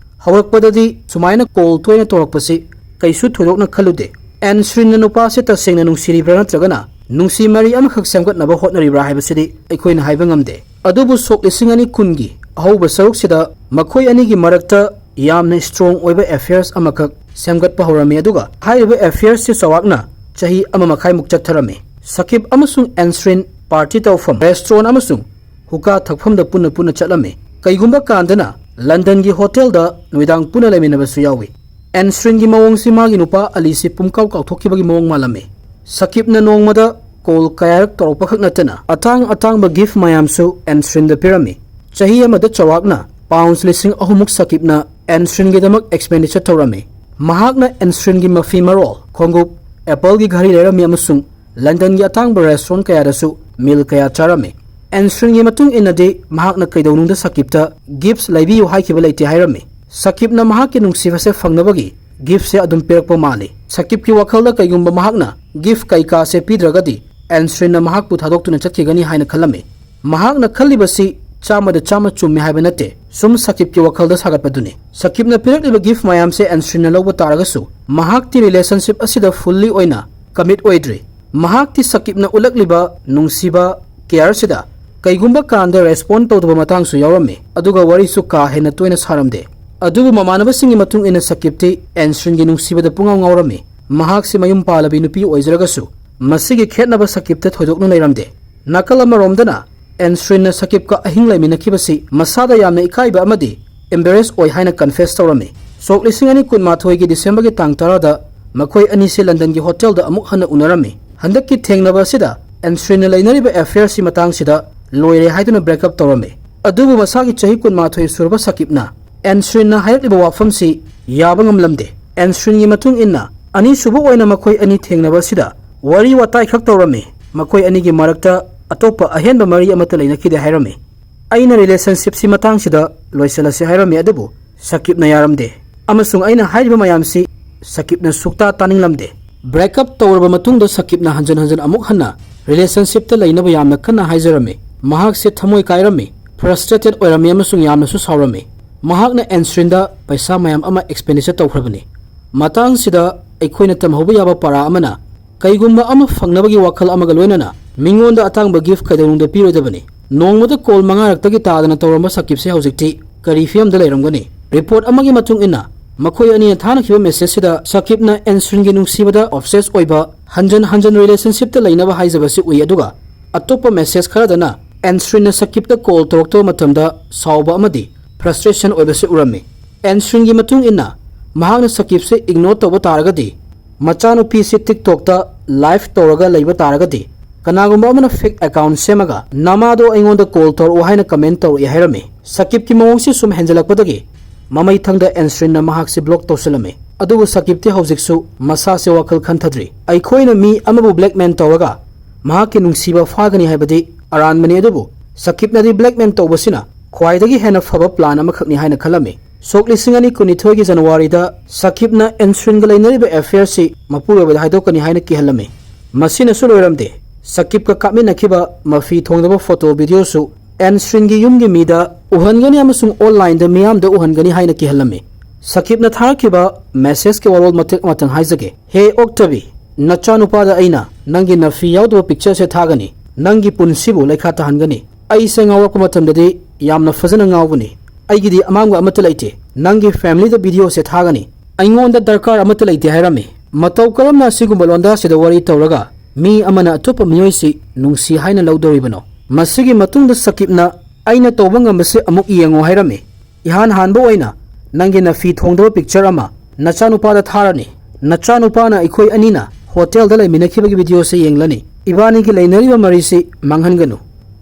ꯍꯧꯔꯛꯄꯗꯗꯤ ꯁꯨꯃꯥꯏꯅ ꯀꯣꯜ ꯇꯣꯏꯅ ꯇꯧꯔꯛꯄꯁꯤ ꯀꯩꯁꯨ ꯊꯣꯏꯗꯣꯛꯅ ꯈꯜꯂꯨꯗꯦ꯫ ꯑꯦꯟꯁ꯭ꯔꯤꯟꯅ ꯅꯨꯄꯥꯁꯦ ꯇꯁꯦꯡꯅ ꯅꯨꯡꯁꯤꯔꯤꯕ꯭ꯔꯥ ꯅꯠꯇ꯭ꯔꯒꯅ ꯅꯨꯡꯁꯤ ꯃꯔꯤ ꯑꯃꯈꯛ ꯁꯦꯝꯒꯠꯅꯕ ꯍꯣꯠꯅꯔꯤꯕ꯭ꯔꯥ ꯍꯥꯏꯕꯁꯤꯗꯤ ꯑꯩꯈꯣꯏꯅ ꯍꯥꯏꯕ ꯉꯝꯗꯦ꯫ ꯑꯗꯨꯕꯨ ꯁꯣꯛ ꯂꯤꯁꯤꯡ ꯑꯅꯤ ꯀꯨꯟꯒꯤ ꯑꯍꯧꯕ ꯁꯔꯨꯛꯁꯤꯗ ꯃꯈꯣꯏ ꯑꯅꯤꯒꯤ ꯃꯔꯛꯇ ꯌꯥꯝꯅ ꯁ꯭ꯇꯔꯣꯡ ꯑꯣꯏꯕ ꯑꯦꯐꯤꯌꯔꯁ ꯑꯃꯈꯛ ꯁꯦꯝꯒꯠꯄ ꯍꯧꯔꯝꯃꯤ, ꯑꯗꯨꯒ ꯍꯥꯏꯔꯤꯕ ꯑꯦꯐꯤꯌꯔꯁꯁꯤ ꯆꯥꯎꯔꯥꯛꯅ ꯆꯍꯤ ꯑꯃ ꯃꯈꯥꯏꯃꯨꯛ ꯆꯠꯊꯔꯝꯃꯤ꯫ ꯁꯀꯤꯞ ꯑꯃꯁꯨꯡ ꯑꯦꯟꯁ꯭ꯔꯤꯟ ꯄꯥꯔꯇꯤ ꯇꯧꯐꯝ ꯔꯦꯁꯇ꯭ꯔꯣꯟ ꯑꯃꯁꯨꯡ ꯍꯨꯀꯥ ꯊꯛꯐꯝꯗ ꯄꯨꯟꯅ ꯄꯨꯟꯅ ꯆꯠꯂꯝꯃꯤ꯫ ꯀꯩꯒꯨꯝꯕ ꯀꯥꯟꯗꯅ ꯂꯟꯗꯟꯒꯤ ꯍꯣꯇꯦꯜꯗ ꯅꯨꯃꯤꯗꯥꯡ ꯄꯨꯟꯅ ꯂꯩꯃꯤꯟꯅꯕꯁꯨ ꯌꯥꯎꯏ꯫ ꯑꯦꯟꯁ꯭ꯔꯤꯟꯒꯤ ꯃꯑꯣꯡꯁꯤ ꯃꯥꯒꯤ ꯅꯨꯄꯥ ꯑꯂꯤꯁꯤ ꯄꯨꯝꯀꯥꯎ ꯀꯥꯎꯊꯣꯛꯈꯤꯕꯒꯤ ꯃꯑꯣꯡ ꯃꯥꯜꯂꯝꯃꯤ꯫ ꯁꯀꯤꯞꯅ ꯅꯣꯡꯃꯗ ꯀꯣꯜ ꯀꯌꯥꯔꯛ ꯇꯧꯔꯛꯄ ꯈꯛ ꯅꯠꯇꯅ ꯑꯇꯥꯡ ꯑꯇꯥꯡꯕ ꯒꯤꯐ ꯃꯌꯥꯝꯁꯨ ꯑꯦꯟꯁ꯭ꯔꯤꯟꯗ ꯄꯤꯔꯝꯃꯤ꯫ ꯆꯍꯤ ꯑꯃꯗ ꯆꯥꯎꯔꯥꯛꯅ ꯄꯥꯎꯟꯁ ꯂꯤꯁꯤꯡ ꯑꯍꯨꯝꯃꯨꯛ ꯁꯀꯤꯞꯅ ꯑꯦꯟꯁ꯭ꯔꯤꯟꯒꯤꯗꯃꯛ ꯑꯦꯛꯁꯄꯦꯟꯗꯤꯆꯔ ꯇꯧꯔꯝꯃꯤ꯫ ꯃꯍꯥꯛꯅ ꯑꯦꯟꯁ꯭ꯔꯤꯟꯒꯤ ꯃꯐꯤ ꯃꯔꯣꯜ, ꯈꯣꯡꯎꯞ, ꯑꯦꯄꯜꯒꯤ ꯘꯔꯤ ꯂꯩꯔꯝꯃꯤ ꯑꯃꯁꯨꯡ ꯂꯟꯗꯟꯒꯤ ꯑꯇꯥꯡꯕ ꯔꯦꯁꯇ꯭ꯔꯣꯟ ꯀꯌꯥꯗꯁꯨ ꯃꯤꯜ ꯀꯌꯥ ꯆꯥꯔꯝꯃꯤ꯫ ꯑꯦꯟꯁ꯭ꯔꯤꯟꯒꯤ ꯃꯇꯨꯡ ꯏꯟꯅꯗꯤ ꯃꯍꯥꯛꯅ ꯀꯩꯗꯧꯅꯨꯡꯗ ꯁꯀꯤꯞꯇ ꯒꯤꯐ ꯂꯩꯕꯤꯌꯨ ꯍꯥꯏꯈꯤꯕ ꯂꯩꯇꯦ ꯍꯥꯏꯔꯝꯃꯤ꯫ ꯁꯀꯤꯞꯅ ꯃꯍꯥꯛꯀꯤ ꯅꯨꯡꯁꯤꯕꯁꯦ ꯐꯪꯅꯕꯒꯤ ꯒꯤꯐꯁꯦ ꯑꯗꯨꯝ ꯄꯤꯔꯛꯄ ꯃꯥꯜꯂꯤ꯫ ꯁꯀꯤꯞꯀꯤ ꯋꯥꯈꯜꯗ ꯀꯩꯒꯨꯝꯕ ꯃꯍꯥꯛꯅ ꯒꯤꯐ ꯀꯩꯀꯥꯁꯦ ꯄꯤꯗ꯭ꯔꯒꯗꯤ ꯑꯦꯟꯁ꯭ꯔꯤꯟꯅ ꯃꯍꯥꯛꯄꯨ ꯊꯥꯗꯣꯛꯇꯨꯅ ꯆꯠꯈꯤꯒꯅꯤ ꯍꯥꯏꯅ ꯈꯜꯂꯝꯃꯤ꯫ ꯃꯍꯥꯛꯅ ꯈꯜꯂꯤꯕꯁꯤ ꯆꯥꯝꯃꯗ ꯆꯥꯝꯃ ꯆꯨꯝꯃꯤ ꯍꯥꯏꯕ ꯅꯠꯇꯦ, ꯁꯨꯝ ꯁꯀꯤꯞꯀꯤ ꯋꯥꯈꯜꯗ ꯁꯥꯒꯠꯄꯗꯨꯅꯤ꯫ ꯁꯀꯤꯞꯅ ꯄꯤꯔꯛꯂꯤꯕ ꯒꯤꯐ ꯃꯌꯥꯝꯁꯦ ꯑꯦꯟꯁ꯭ꯔꯤꯟꯅ ꯂꯧꯕ ꯇꯥꯔꯒꯁꯨ ꯃꯍꯥꯛꯇꯤ ꯔꯤꯂꯦꯁꯟꯁꯤꯞ ꯑꯁꯤꯗ ꯐꯨꯜꯂꯤ ꯑꯣꯏꯅ ꯀꯃꯤꯠ ꯑꯣꯏꯗ꯭ꯔꯤ꯫ ꯃꯍꯥꯛꯇꯤ ꯁꯀꯤꯞꯅ ꯎꯠꯂꯛꯂꯤꯕ ꯅꯨꯡꯁꯤꯕ, ꯀꯦꯌꯔꯁꯤꯗ ꯀꯩꯒꯨꯝꯕ ꯀꯥꯟꯗ ꯔꯦꯁꯄꯣꯟ ꯇꯧꯗꯕ ꯃꯇꯥꯡꯁꯨ ꯌꯥꯎꯔꯝꯃꯤ, ꯑꯗꯨꯒ ꯋꯥꯔꯤꯁꯨ ꯀꯥ ꯍꯦꯟꯅ ꯇꯣꯏꯅ ꯁꯥꯔꯝꯗꯦ꯫ ꯑꯗꯨꯕꯨ ꯃꯃꯥꯟꯅꯕꯁꯤꯡꯒꯤ ꯃꯇꯨꯡ ꯏꯟꯅ ꯁꯀꯤꯞꯇꯤ ꯑꯦꯟꯁ꯭ꯔꯤꯟꯒꯤ ꯅꯨꯡꯁꯤꯕꯗ ꯄꯨꯡꯉꯥꯎ ꯉꯥꯎꯔꯝꯃꯤ꯫ ꯃꯍꯥꯛꯁꯤ ꯃꯌꯨꯝ ꯄꯥꯜꯂꯕꯤ ꯅꯨꯄꯤ ꯑꯣꯏꯖꯔꯒꯁꯨ ꯃꯁꯤꯒꯤ ꯈꯦꯠꯅꯕ ꯁꯀꯤꯞꯇ ꯊꯣꯏꯗꯣꯛꯅ ꯂꯩꯔꯝꯗꯦ꯫ ꯅꯥꯀꯜ ꯑꯃꯔꯣꯝꯗꯅ ꯑꯦꯟꯁ꯭ꯔꯤꯟꯅ ꯁꯀꯤꯞꯀ ꯑꯍꯤꯡ ꯂꯩꯃꯤꯟꯅꯈꯤꯕꯁꯤ ꯃꯁꯥꯗ ꯌꯥꯝꯅ ꯏꯀꯥꯏꯕ ꯑꯃꯗꯤ ꯏꯝꯕꯦꯔꯦꯁ ꯑꯣꯏ ꯍꯥꯏꯅ ꯀꯟꯐꯦꯁ ꯇꯧꯔꯝꯃꯤ꯫ ꯁꯣꯛ ꯂꯤꯁꯤꯡ ꯑꯅꯤ ꯀꯨꯟꯃꯥꯊꯣꯏꯒꯤ ꯗꯤꯁꯦꯝꯕꯔꯒꯤ ꯇꯥꯡ ꯇꯔꯥꯗ ꯃꯈꯣꯏ ꯑꯅꯤꯁꯤ ꯂꯟꯗꯟꯒꯤ ꯍꯣꯇꯦꯜꯗ ꯑꯃꯨꯛ ꯍꯟꯅ ꯎꯅꯔꯝꯃꯤ꯫ ꯍꯟꯗꯛꯀꯤ ꯊꯦꯡꯅꯕ ꯑꯁꯤꯗ ꯑꯦꯟꯁ꯭ꯔꯤꯟꯅ ꯂꯩꯅꯔꯤꯕ ꯑꯦꯐꯤꯌꯔꯁꯤ ꯃꯇꯥꯡꯁꯤꯗ ꯂꯣꯏꯔꯦ ꯍꯥꯏꯗꯨꯅ ꯕ꯭ꯔꯦꯛꯑꯞ ꯇꯧꯔꯝꯃꯤ꯫ ꯑꯗꯨꯕꯨ ꯃꯁꯥꯒꯤ ꯆꯍꯤ ꯀꯨꯟꯃꯥꯊꯣꯏ ꯁꯨꯔꯕ ꯁꯀꯤꯞꯅ ꯑꯦꯟꯁ꯭ꯔꯤꯟꯅ ꯍꯥꯏꯔꯛꯂꯤꯕ ꯋꯥꯐꯝꯁꯤ ꯌꯥꯕ ꯉꯝꯂꯝꯗꯦ꯫ ꯑꯦꯟꯁ꯭ꯔꯤꯟꯒꯤ ꯃꯇꯨꯡ ꯏꯟꯅ ꯑꯅꯤꯁꯨꯕ ꯑꯣꯏꯅ ꯃꯈꯣꯏ ꯑꯅꯤ ꯊꯦꯡꯅꯕ ꯑꯁꯤꯗ ꯋꯥꯔꯤ ꯋꯥꯇꯥꯏ ꯈꯛ ꯇꯧꯔꯝꯃꯤ꯫ ꯃꯈꯣꯏ ꯑꯅꯤꯒꯤ ꯃꯔꯛꯇ ꯑꯇꯣꯞꯄ ꯑꯍꯦꯟꯕ ꯃꯔꯤ ꯑꯃꯠꯇ ꯂꯩꯅꯈꯤꯗꯦ ꯍꯥꯏꯔꯝꯃꯤ꯫ ꯑꯩꯅ ꯔꯤꯂꯦꯁꯟꯁꯤꯞꯁꯤ ꯃꯇꯥꯡꯁꯤꯗ ꯂꯣꯏꯁꯤꯜꯂꯁꯤ ꯍꯥꯏꯔꯝꯃꯤ, ꯑꯗꯨꯕꯨ ꯁꯀꯤꯞꯅ ꯌꯥꯔꯝꯗꯦ, ꯑꯃꯁꯨꯡ ꯑꯩꯅ ꯍꯥꯏꯔꯤꯕ ꯃꯌꯥꯝꯁꯤ ꯁꯀꯤꯞꯅ ꯁꯨꯛꯇꯥ ꯇꯥꯅꯤꯡꯂꯝꯗꯦ꯫ Break up ꯇꯧꯔꯕ ꯃꯇꯨꯡꯗ ꯁꯀꯤꯞꯅ ꯍꯟꯖꯟ ꯍꯟꯖꯟ ꯑꯃꯨꯛ ꯍꯟꯅ relationship ꯇ ꯂꯩꯅꯕ ꯌꯥꯝꯅ ꯀꯟꯅ ꯍꯥꯏꯖꯔꯝꯃꯤ꯫ ꯃꯍꯥꯛꯁꯦ ꯊꯃꯣꯏ ꯀꯥꯏꯔꯝꯃꯤ, frustrated ꯑꯣꯏꯔꯝꯃꯤ ꯑꯃꯁꯨꯡ ꯌꯥꯝꯅꯁꯨ ꯁꯥꯎꯔꯝꯃꯤ꯫ ꯃꯍꯥꯛꯅ ꯑꯦꯟꯁ꯭ꯔꯤꯟꯗ ꯄꯩꯁꯥ ꯃꯌꯥꯝ ꯑꯃ expenditure ꯇꯧꯈ꯭ꯔꯕꯅꯤ꯫ ꯃꯇꯥꯡꯁꯤꯗ ꯑꯩꯈꯣꯏꯅ ꯇꯝꯍꯧꯕ ꯌꯥꯕ ꯄꯔꯥ ꯑꯃꯅ, ꯀꯩꯒꯨꯝꯕ ꯑꯃ ꯐꯪꯅꯕꯒꯤ ꯋꯥꯈꯜ ꯑꯃꯒ ꯂꯣꯏꯅꯅ ꯃꯤꯉꯣꯟꯗ ꯑꯇꯥꯡꯕ gift ꯀꯩꯗꯧꯅꯨꯡꯗ ꯄꯤꯔꯣꯏꯗꯕꯅꯤ꯫ ꯅꯣꯡꯃꯗ call ꯃꯉꯥꯔꯛꯇꯒꯤ ꯇꯥꯗꯅ ꯇꯧꯔꯝꯕ ꯁꯀꯤꯞꯁꯦ ꯍꯧꯖꯤꯛꯇꯤ ꯀꯔꯤ ꯐꯤꯕꯝꯗ ꯂꯩꯔꯝꯒꯅꯤ? Report ꯑꯃꯒꯤ ꯃꯇꯨꯡ ꯏꯟꯅ, ꯃꯈꯣꯏ ꯑꯅꯤꯅ ꯊꯥꯅꯈꯤꯕ message ꯁꯤꯗ ꯁꯀꯤꯞꯅ ꯑꯦꯟꯁ꯭ꯔꯤꯟꯒꯤ ꯅꯨꯡꯁꯤꯕꯗ obsess ꯑꯣꯏꯕ, ꯍꯟꯖꯟ ꯍꯟꯖꯟ relationship ꯇ ꯂꯩꯅꯕ ꯍꯥꯏꯖꯕꯁꯤ ꯎꯏ, ꯑꯗꯨꯒ ꯑꯇꯣꯞꯄ message ꯈꯔꯗꯅ ꯑꯦꯟꯁ꯭ꯔꯤꯟꯅ ꯁꯀꯤꯞꯇ call ꯇꯧꯔꯛꯇꯕ ꯃꯇꯝꯗ ꯁꯥꯎꯕ ꯑꯃꯗꯤ frustration ꯑꯣꯏꯕꯁꯤ ꯎꯔꯝꯃꯤ꯫ ꯑꯦꯟꯁ꯭ꯔꯤꯟꯒꯤ ꯃꯇꯨꯡ ꯏꯟꯅ, ꯃꯍꯥꯛꯅ ꯁꯀꯤꯞꯁꯦ ignore ꯇꯧꯕ ꯇꯥꯔꯒꯗꯤ, ꯃꯆꯥꯅꯨꯄꯤꯁꯤ TikTok ꯇ live ꯇꯧꯔꯒ ꯂꯩꯕ ꯇꯥꯔꯒꯗꯤ, ꯀꯅꯥꯒꯨꯝꯕ ꯑꯃꯅ fake account ꯁꯦꯝꯃꯒ "ꯅꯃꯥꯗꯣ ꯑꯩꯉꯣꯟꯗ call ꯇꯧꯔꯛꯑꯣ" ꯍꯥꯏꯅ comment ꯇꯧꯔꯛꯏ ꯍꯥꯏꯔꯝꯃꯤ꯫ ꯁꯀꯤꯞꯀꯤ ꯃꯑꯣꯡꯁꯤ ꯁꯨꯝ ꯍꯦꯟꯖꯜꯂꯛꯄꯗꯒꯤ ꯃꯃꯩꯊꯪꯗ ꯑꯦꯟꯁ꯭ꯔꯤꯟꯅ ꯃꯍꯥꯛꯁꯤ block ꯇꯧꯁꯤꯜꯂꯝꯃꯤ꯫ ꯑꯗꯨꯕꯨ ꯁꯀꯤꯞꯇꯤ ꯍꯧꯖꯤꯛꯁꯨ ꯃꯁꯥꯁꯦ ꯋꯥꯈꯜ ꯈꯟꯊꯗ꯭ꯔꯤ꯫ ꯑꯩꯈꯣꯏꯅ ꯃꯤ ꯑꯃꯕꯨ blackmail ꯇꯧꯔꯒ ꯃꯍꯥꯛꯀꯤ ꯅꯨꯡꯁꯤꯕ ꯐꯥꯒꯅꯤ ꯍꯥꯏꯕꯗꯤ ꯑꯔꯥꯟꯕꯅꯤ, ꯑꯗꯨꯕꯨ ꯁꯀꯤꯞꯅꯗꯤ blackmail ꯇꯧꯕꯁꯤꯅ ꯈ꯭ꯋꯥꯏꯗꯒꯤ ꯍꯦꯟꯅ ꯐꯕ plan ꯑꯃꯈꯛꯅꯤ ꯍꯥꯏꯅ ꯈꯜꯂꯝꯃꯤ꯫ ꯁꯣꯛ ꯂꯤꯁꯤꯡ ꯑꯅꯤ ꯀꯨꯟꯅꯤꯊꯣꯏꯒꯤ ꯖꯅꯋꯥꯔꯤꯗ ꯁꯀꯤꯞꯅ ꯑꯦꯟꯁ꯭ꯔꯤꯟꯒ ꯂꯩꯅꯔꯤꯕ affair ꯁꯤ ꯃꯄꯨꯔꯣꯏꯕꯗ ꯍꯥꯏꯗꯣꯛꯀꯅꯤ ꯍꯥꯏꯅ ꯀꯤꯍꯜꯂꯝꯃꯤ꯫ ꯃꯁꯤꯅꯁꯨ ꯂꯣꯏꯔꯝꯗꯦ, ꯁꯀꯤꯞꯀ ꯀꯥꯞꯃꯤꯟꯅꯈꯤꯕ ꯃꯐꯤ ꯊꯣꯡꯗꯕ photo video ꯁꯨ ꯑꯦꯟꯁ꯭ꯔꯤꯟꯒꯤ ꯌꯨꯝꯒꯤ ꯃꯤꯗ ꯎꯍꯟꯒꯅꯤ ꯑꯃꯁꯨꯡ online ꯗ ꯃꯤꯌꯥꯝꯗ ꯎꯍꯟꯒꯅꯤ ꯍꯥꯏꯅ ꯀꯤꯍꯜꯂꯝꯃꯤ꯫ ꯁꯀꯤꯞꯅ ꯊꯥꯔꯛꯈꯤꯕ message ꯀꯤ ꯋꯥꯔꯣꯜ ꯃꯇꯦꯛ ꯑꯃꯇꯪ ꯍꯥꯏꯖꯒꯦ꯫ "ꯍꯦ ꯑꯣꯛꯇꯕꯤ, ꯅꯆꯥꯅꯨꯄꯥꯗ ꯑꯩꯅ ꯅꯪꯒꯤ ꯅꯐꯤ ꯌꯥꯎꯗꯕ picture ꯁꯦ ꯊꯥꯒꯅꯤ, ꯅꯪꯒꯤ ꯄꯨꯟꯁꯤꯕꯨ ꯂꯩꯈꯥ ꯇꯥꯍꯟꯒꯅꯤ꯫ ꯑꯩꯁꯦ ꯉꯥꯎꯔꯛꯄ ꯃꯇꯝꯗꯗꯤ ꯌꯥꯝꯅ ꯐꯖꯅ ꯉꯥꯎꯒꯅꯤ꯫ ꯑꯩꯒꯤꯗꯤ ꯑꯃꯥꯡꯕ ꯑꯃꯠꯇ ꯂꯩꯇꯦ꯫ ꯅꯪꯒꯤ family ꯗ video ꯁꯦ ꯊꯥꯒꯅꯤ꯫ ꯑꯩꯉꯣꯟꯗ ꯗꯔꯀꯥꯔ ꯑꯃꯠꯇ ꯂꯩꯇꯦ" ꯍꯥꯏꯔꯝꯃꯤ꯫ ꯃꯇꯧ ꯀꯔꯝꯅ ꯑꯁꯤꯒꯨꯝꯕ ꯂꯣꯟꯗꯥꯁꯤꯗ ꯋꯥꯔꯤ ꯇꯧꯔꯒ ꯃꯤ ꯑꯃꯅ ꯑꯇꯣꯞꯄ ꯃꯤꯑꯣꯏꯁꯤ ꯅꯨꯡꯁꯤ ꯍꯥꯏꯅ ꯂꯧꯗꯧꯔꯤꯕꯅꯣ? ꯃꯁꯤꯒꯤ ꯃꯇꯨꯡꯗ ꯁꯀꯤꯞꯅ "ꯑꯩꯅ ꯇꯧꯕ ꯉꯝꯕꯁꯦ ꯑꯃꯨꯛ ꯌꯦꯡꯉꯣ" ꯍꯥꯏꯔꯝꯃꯤ꯫ "ꯏꯍꯥꯟ ꯍꯥꯟꯕ ꯑꯣꯏꯅ ꯅꯪꯒꯤ ꯅꯐꯤ ꯊꯣꯡꯗꯕ picture ꯑꯃ ꯅꯆꯥꯅꯨꯄꯥꯗ ꯊꯥꯔꯅꯤ꯫ ꯅꯆꯥꯅꯨꯄꯥꯅ ꯑꯩꯈꯣꯏ ꯑꯅꯤꯅ hotel ꯗ ꯂꯩꯃꯤꯟꯅꯈꯤꯕꯒꯤ video ꯁꯦ ꯌꯦꯡꯂꯅꯤ꯫ ꯏꯕꯥꯅꯤꯒꯤ ꯂꯩꯅꯔꯤꯕ ꯃꯔꯤꯁꯤ ꯃꯥꯡꯍꯟꯒꯅꯨ꯫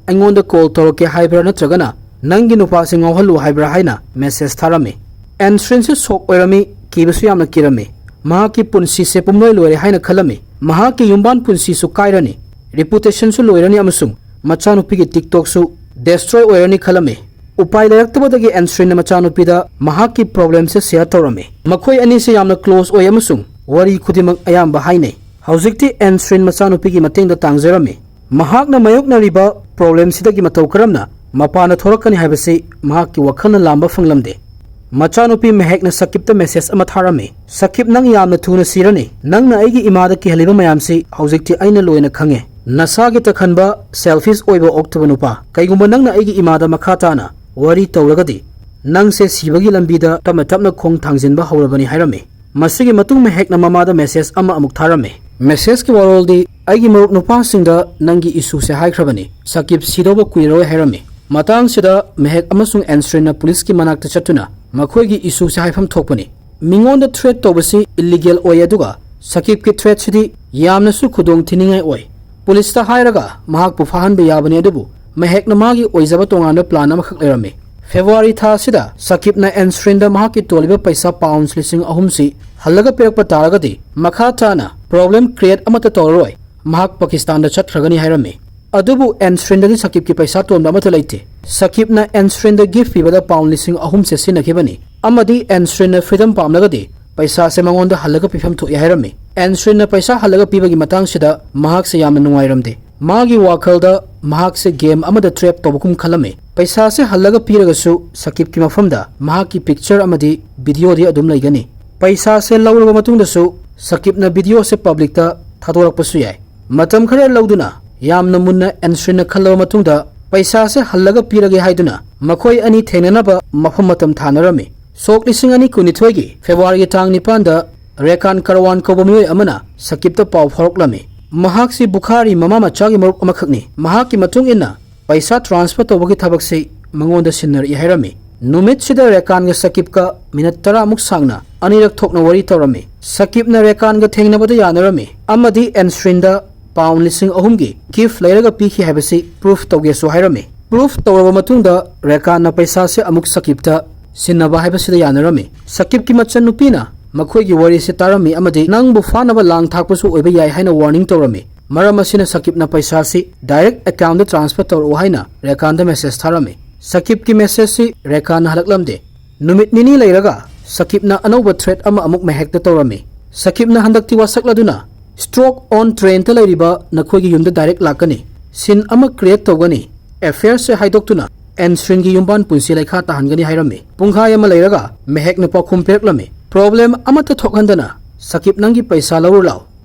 ꯑꯩꯉꯣꯟꯗ call ꯇꯧꯔꯛꯀꯦ ꯍꯥꯏꯕ꯭ꯔꯥ ꯅꯠꯇ꯭ꯔꯒꯅ ꯅꯪꯒꯤ ꯅꯨꯄꯥꯁꯤ ꯉꯥꯎꯍꯜꯂꯨ ꯍꯥꯏꯕ꯭ꯔꯥ?" ꯍꯥꯏꯅ message ꯊꯥꯔꯝꯃꯤ꯫ ꯑꯦꯟꯁ꯭ꯔꯤꯟꯁꯨ shock ꯑꯣꯏꯔꯝꯃꯤ, ꯀꯤꯕꯁꯨ ꯌꯥꯝꯅ ꯀꯤꯔꯝꯃꯤ꯫ ꯃꯍꯥꯛꯀꯤ ꯄꯨꯟꯁꯤꯁꯦ ꯄꯨꯝꯂꯣꯏ ꯂꯣꯏꯔꯦ ꯍꯥꯏꯅ ꯈꯜꯂꯝꯃꯤ꯫ ꯃꯍꯥꯛꯀꯤ ꯌꯨꯝꯕꯥꯟ ꯄꯨꯟꯁꯤꯁꯨ ꯀꯥꯏꯔꯅꯤ, reputation ꯁꯨ ꯂꯣꯏꯔꯅꯤ ꯑꯃꯁꯨꯡ ꯃꯆꯥꯅꯨꯄꯤꯒꯤ TikTok ꯁꯨ destroy ꯑꯣꯏꯔꯅꯤ ꯈꯜꯂꯝꯃꯤ꯫ ꯎꯄꯥꯏ ꯂꯩꯔꯛꯇꯕꯗꯒꯤ ꯑꯦꯟꯁ꯭ꯔꯤꯟꯅ ꯃꯆꯥꯅꯨꯄꯤꯗ ꯃꯍꯥꯛꯀꯤ problem ꯁꯦ share ꯇꯧꯔꯝꯃꯤ꯫ ꯃꯈꯣꯏ ꯑꯅꯤꯁꯦ ꯌꯥꯝꯅ close ꯑꯣꯏ ꯑꯃꯁꯨꯡ ꯋꯥꯔꯤ ꯈꯨꯗꯤꯡꯃꯛ ꯑꯌꯥꯝꯕ ꯍꯥꯏꯅꯩ꯫ ꯍꯧꯖꯤꯛꯇꯤ ꯑꯦꯟꯁ꯭ꯔꯤꯟ ꯃꯆꯥꯅꯨꯄꯤꯒꯤ ꯃꯇꯦꯡꯗ ꯇꯥꯡꯖꯔꯝꯃꯤ꯫ ꯃꯍꯥꯛꯅ ꯃꯥꯌꯣꯛꯅꯔꯤꯕ ꯄ꯭ꯔꯣꯕ꯭ꯂꯦꯝꯁꯤꯗꯒꯤ ꯃꯇꯧ ꯀꯔꯝꯅ ꯃꯄꯥꯟꯗ ꯊꯣꯔꯛꯀꯅꯤ ꯍꯥꯏꯕꯁꯤ ꯃꯍꯥꯛꯀꯤ ꯋꯥꯈꯜꯅ ꯂꯥꯝꯕ ꯐꯪꯂꯝꯗꯦ꯫ ꯃꯆꯥꯅꯨꯄꯤ ꯃꯦꯍꯦꯛꯅ ꯁꯀꯤꯞꯇ ꯃꯦꯁꯦꯖ ꯑꯃ ꯊꯥꯔꯝꯃꯤ꯫ "ꯁꯀꯤꯞ, ꯅꯪ ꯌꯥꯝꯅ ꯊꯨꯅ ꯁꯤꯔꯅꯤ꯫ ꯅꯪꯅ ꯑꯩꯒꯤ ꯏꯃꯥꯗ ꯀꯤꯍꯜꯂꯤꯕ ꯃꯌꯥꯝꯁꯤ ꯍꯧꯖꯤꯛꯇꯤ ꯑꯩꯅ ꯂꯣꯏꯅ ꯈꯪꯉꯦ꯫ ꯅꯁꯥꯒꯤ ꯇꯈꯟꯕ, ꯁꯦꯜꯐꯤꯁ ꯑꯣꯏꯕ ꯑꯣꯛꯇꯕ ꯅꯨꯄꯥ, ꯀꯩꯒꯨꯝꯕ ꯅꯪꯅ ꯑꯩꯒꯤ ꯏꯃꯥꯗ ꯃꯈꯥ ꯇꯥꯅ ꯋꯥꯔꯤ ꯇꯧꯔꯒꯗꯤ, ꯅꯪꯁꯦ ꯁꯤꯕꯒꯤ ꯂꯝꯕꯤꯗ ꯇꯞꯅ ꯇꯞꯅ ꯈꯣꯡ ꯊꯥꯡꯖꯤꯟꯕ ꯍꯧꯔꯕꯅꯤ" ꯍꯥꯏꯔꯝꯃꯤ꯫ ꯃꯁꯤꯒꯤ ꯃꯇꯨꯡ ꯃꯦꯍꯦꯛꯅ ꯃꯃꯥꯗ ꯃꯦꯁꯦꯖ ꯑꯃ ꯑꯃꯨꯛ ꯊꯥꯔꯝꯃꯤ꯫ ꯃꯦꯁꯦꯖꯀꯤ ꯋꯥꯔꯣꯜꯗꯤ, "ꯑꯩꯒꯤ ꯃꯔꯨꯞ ꯅꯨꯄꯥꯁꯤꯡꯗ ꯅꯪꯒꯤ ꯏꯁꯨꯁꯦ ꯍꯥꯏꯈ꯭ꯔꯕꯅꯤ, ꯁꯀꯤꯞ ꯁꯤꯗꯧꯕ ꯀꯨꯏꯔꯔꯣꯏ" ꯍꯥꯏꯔꯝꯃꯤ꯫ ꯃꯇꯥꯡꯁꯤꯗ ꯃꯦꯍꯦꯛ ꯑꯃꯁꯨꯡ ꯑꯦꯟꯁ꯭ꯔꯤꯟꯅ ꯄꯨꯂꯤꯁꯀꯤ ꯃꯅꯥꯛꯇ ꯆꯠꯇꯨꯅ ꯃꯈꯣꯏꯒꯤ ꯏꯁꯨꯁꯦ ꯍꯥꯏꯐꯝ ꯊꯣꯛꯄꯅꯤ꯫ ꯃꯤꯉꯣꯟꯗ ꯊ꯭ꯔꯦꯠ ꯇꯧꯕꯁꯤ ꯏꯜꯂꯤꯒꯦꯜ ꯑꯣꯏ, ꯑꯗꯨꯒ ꯁꯀꯤꯞꯀꯤ ꯊ꯭ꯔꯦꯠꯁꯤꯗꯤ ꯌꯥꯝꯅꯁꯨ ꯈꯨꯗꯣꯡ ꯊꯤꯅꯤꯡꯉꯥꯏ ꯑꯣꯏ꯫ ꯄꯨꯂꯤꯁꯇ ꯍꯥꯏꯔꯒ ꯃꯍꯥꯛꯄꯨ ꯐꯥꯍꯟꯕ ꯌꯥꯕꯅꯤ, ꯑꯗꯨꯕꯨ ꯃꯦꯍꯦꯛꯅ ꯃꯥꯒꯤ ꯑꯣꯏꯖꯕ ꯇꯣꯉꯥꯟꯕ ꯄ꯭ꯂꯥꯟ ꯑꯃꯈꯛ ꯂꯩꯔꯝꯃꯤ꯫ ꯐꯦꯕ꯭ꯔꯨꯋꯥꯔꯤ ꯊꯥ ꯑꯁꯤꯗ ꯁꯀꯤꯞꯅ ꯑꯦꯟꯁ꯭ꯔꯤꯟꯗ ꯃꯍꯥꯛꯀꯤ ꯇꯣꯜꯂꯤꯕ ꯄꯩꯁꯥ ꯄꯥꯎꯟꯁ ꯂꯤꯁꯤꯡ ꯑꯍꯨꯝꯁꯤ ꯍꯜꯂꯒ ꯄꯤꯔꯛꯄ ꯇꯥꯔꯒꯗꯤ, ꯃꯈꯥ ꯇꯥꯅ ꯄ꯭ꯔꯣꯕ꯭ꯂꯦꯝ ꯀ꯭ꯔꯤꯌꯦꯠ ꯑꯃꯠꯇ ꯇꯧꯔꯔꯣꯏ, ꯃꯍꯥꯛ ꯄꯥꯀꯤꯁꯇꯥꯟꯗ ꯆꯠꯈ꯭ꯔꯒꯅꯤ ꯍꯥꯏꯔꯝꯃꯤ꯫ ꯑꯗꯨꯕꯨ ꯑꯦꯟꯁ꯭ꯔꯤꯟꯗꯗꯤ ꯁꯀꯤꯞꯀꯤ ꯄꯩꯁꯥ ꯇꯣꯟꯕ ꯑꯃꯠꯇ ꯂꯩꯇꯦ꯫ ꯁꯀꯤꯞꯅ ꯑꯦꯟꯁ꯭ꯔꯤꯟꯗ ꯒꯤꯐ ꯄꯤꯕꯗ ꯄꯥꯎꯟ ꯂꯤꯁꯤꯡ ꯑꯍꯨꯝꯁꯦ ꯁꯤꯖꯤꯟꯅꯈꯤꯕꯅꯤ, ꯑꯃꯗꯤ ꯑꯦꯟꯁ꯭ꯔꯤꯟꯅ ꯐ꯭ꯔꯤꯗꯝ ꯄꯥꯝꯂꯒꯗꯤ ꯄꯩꯁꯥꯁꯦ ꯃꯉꯣꯟꯗ ꯍꯜꯂꯒ ꯄꯤꯐꯝ ꯊꯣꯛꯏ ꯍꯥꯏꯔꯝꯃꯤ꯫ ꯑꯦꯟꯁ꯭ꯔꯤꯟꯅ ꯄꯩꯁꯥ ꯍꯜꯂꯒ ꯄꯤꯕꯒꯤ ꯃꯇꯥꯡꯁꯤꯗ ꯃꯍꯥꯛꯁꯦ ꯌꯥꯝꯅ ꯅꯨꯡꯉꯥꯏꯔꯝꯗꯦ꯫ ꯃꯥꯒꯤ ꯋꯥꯈꯜꯗ ꯃꯍꯥꯛꯁꯦ ꯒꯦꯝ ꯑꯃꯗ ꯇ꯭ꯔꯦꯞ ꯇꯧꯕꯒꯨꯝ ꯈꯜꯂꯝꯃꯤ꯫ ꯄꯩꯁꯥꯁꯦ ꯍꯜꯂꯒ ꯄꯤꯔꯒꯁꯨ ꯁꯀꯤꯞꯀꯤ ꯃꯐꯝꯗ ꯃꯍꯥꯛꯀꯤ ꯄꯤꯛꯆꯔ ꯑꯃꯗꯤ ꯚꯤꯗꯤꯑꯣꯗꯤ ꯑꯗꯨꯝ ꯂꯩꯒꯅꯤ꯫ ꯄꯩꯁꯥꯁꯦ ꯂꯧꯔꯕ ꯃꯇꯨꯡꯗꯁꯨ ꯁꯀꯤꯞꯅ ꯚꯤꯗꯤꯑꯣꯁꯦ ꯄꯕ꯭ꯂꯤꯛꯇ ꯊꯥꯗꯣꯔꯛꯄꯁꯨ ꯌꯥꯏ꯫ ꯃꯇꯝ ꯈꯔ ꯂꯧꯗꯨꯅ ꯌꯥꯝꯅ ꯃꯨꯟꯅ ꯑꯦꯟꯁ꯭ꯔꯤꯟꯅ ꯈꯜꯂꯕ ꯃꯇꯨꯡꯗ ꯄꯩꯁꯥꯁꯦ ꯍꯜꯂꯒ ꯄꯤꯔꯒꯦ ꯍꯥꯏꯗꯨꯅ ꯃꯈꯣꯏ ꯑꯅꯤ ꯊꯦꯡꯅꯅꯕ ꯃꯐꯝ ꯃꯇꯝ ꯊꯥꯅꯔꯝꯃꯤ꯫ ꯁꯣꯛ ꯂꯤꯁꯤꯡ ꯑꯅꯤ ꯀꯨꯟꯅꯤꯊꯣꯏꯒꯤ ꯐꯦꯕ꯭ꯔꯨꯋꯥꯔꯤꯒꯤ ꯇꯥꯡ ꯅꯤꯄꯥꯟꯗ ꯔꯦꯀꯥꯟ ꯀꯔꯋꯥꯟ ꯀꯧꯕ ꯃꯤꯑꯣꯏ ꯑꯃꯅ ꯁꯀꯤꯞꯇ ꯄꯥꯎ ꯐꯥꯎꯔꯛꯂꯝꯃꯤ꯫ ꯃꯍꯥꯛꯁꯤ ꯕꯨꯈꯥꯔꯤ ꯃꯃꯥ ꯃꯆꯥꯒꯤ ꯃꯔꯨꯞ ꯑꯃꯈꯛꯅꯤ꯫ ꯃꯍꯥꯛꯀꯤ ꯃꯇꯨꯡ ꯏꯟꯅ ꯄꯩꯁꯥ ꯇ꯭ꯔꯥꯟꯁꯐꯔ ꯇꯧꯕꯒꯤ ꯊꯕꯛꯁꯤ ꯃꯉꯣꯟꯗ ꯁꯤꯟꯅꯔꯛꯏ ꯍꯥꯏꯔꯝꯃꯤ꯫ ꯅꯨꯃꯤꯠꯁꯤꯗ ꯔꯦꯀꯥꯟꯒ ꯁꯀꯤꯞꯀ ꯃꯤꯅꯠ ꯇꯔꯥꯃꯨꯛ ꯁꯥꯡꯅ ꯑꯅꯤꯔꯛ ꯊꯣꯛꯅ ꯋꯥꯔꯤ ꯇꯧꯔꯝꯃꯤ꯫ ꯁꯀꯤꯞꯅ ꯔꯦꯀꯥꯟꯒ ꯊꯦꯡꯅꯕꯗ ꯌꯥꯅꯔꯝꯃꯤ ꯑꯃꯗꯤ ꯑꯦꯟꯁ꯭ꯔꯤꯟꯗ ꯄꯥꯎꯟ ꯂꯤꯁꯤꯡ ꯑꯍꯨꯝꯒꯤ ꯒꯤꯐ ꯂꯩꯔꯒ ꯄꯤꯈꯤ ꯍꯥꯏꯕꯁꯤ ꯄ꯭ꯔꯨꯐ ꯇꯧꯒꯦꯁꯨ ꯍꯥꯏꯔꯝꯃꯤ꯫ ꯄ꯭ꯔꯨꯐ ꯇꯧꯔꯕ ꯃꯇꯨꯡꯗ ꯔꯦꯀꯥꯟꯅ ꯄꯩꯁꯥꯁꯦ ꯑꯃꯨꯛ ꯁꯀꯤꯞꯇ ꯁꯤꯟꯅꯕ ꯍꯥꯏꯕꯁꯤꯗ ꯌꯥꯅꯔꯝꯃꯤ꯫ ꯁꯀꯤꯞꯀꯤ ꯃꯆꯟꯅꯨꯄꯤꯅ ꯃꯈꯣꯏꯒꯤ ꯋꯥꯔꯤꯁꯤ ꯇꯥꯔꯝꯃꯤ ꯑꯃꯗꯤ ꯅꯪꯕꯨ ꯐꯥꯅꯕ ꯂꯥꯡ ꯊꯥꯛꯄꯁꯨ ꯑꯣꯏꯕ ꯌꯥꯏ ꯍꯥꯏꯅ ꯋꯥꯔꯅꯤꯡ ꯇꯧꯔꯝꯃꯤ꯫ ꯃꯔꯝ ꯑꯁꯤꯅ ꯁꯀꯤꯞꯅ ꯄꯩꯁꯥꯁꯤ ꯗꯥꯏꯔꯦꯛ ꯑꯦꯀꯥꯎꯟꯗ ꯇ꯭ꯔꯥꯟꯁꯐꯔ ꯇꯧꯔꯛꯎ ꯍꯥꯏꯅ ꯔꯦꯀꯥꯟꯗ ꯃꯦꯁꯦꯖ ꯊꯥꯔꯝꯃꯤ꯫ ꯁꯀꯤꯞꯀꯤ ꯃꯦꯁꯦꯖꯁꯤ ꯔꯦꯀꯥꯟꯅ ꯍꯜꯂꯛꯂꯝꯗꯦ꯫ ꯅꯨꯃꯤꯠ ꯅꯤꯅꯤ ꯂꯩꯔꯒ ꯁꯀꯤꯞꯅ ꯑꯅꯧꯕ ꯊ꯭ꯔꯦꯠ ꯑꯃ ꯑꯃꯨꯛ ꯃꯦꯍꯦꯛꯇ ꯇꯧꯔꯝꯃꯤ꯫ ꯁꯀꯤꯞꯅ ꯍꯟꯗꯛꯇꯤ ꯋꯥꯁꯛꯂꯗꯨꯅ, "Stroke on train ꯇ ꯂꯩꯔꯤꯕ ꯅꯈꯣꯏꯒꯤ ꯌꯨꯝꯗ direct ꯂꯥꯛꯀꯅꯤ, scene ꯑꯃ create ꯇꯧꯒꯅꯤ, affair ꯁꯦ ꯍꯥꯏꯗꯣꯛꯇꯨꯅ ꯑꯦꯟꯁ꯭ꯔꯤꯟꯒꯤ ꯌꯨꯝꯕꯥꯟ ꯄꯨꯟꯁꯤ ꯂꯩꯈꯥ ꯇꯥꯍꯟꯒꯅꯤ" ꯍꯥꯏꯔꯝꯃꯤ꯫ ꯄꯨꯡꯈꯥꯏ ꯑꯃ ꯂꯩꯔꯒ ꯃꯦꯍꯦꯛꯅ ꯄꯥꯎꯈꯨꯝ ꯄꯤꯔꯛꯂꯝꯃꯤ, "Problem ꯑꯃꯠꯇ ꯊꯣꯛꯍꯟꯗꯅ ꯁꯀꯤꯞ ꯅꯪꯒꯤ ꯄꯩꯁꯥ ꯂꯧꯔꯨ ꯂꯥꯎ꯫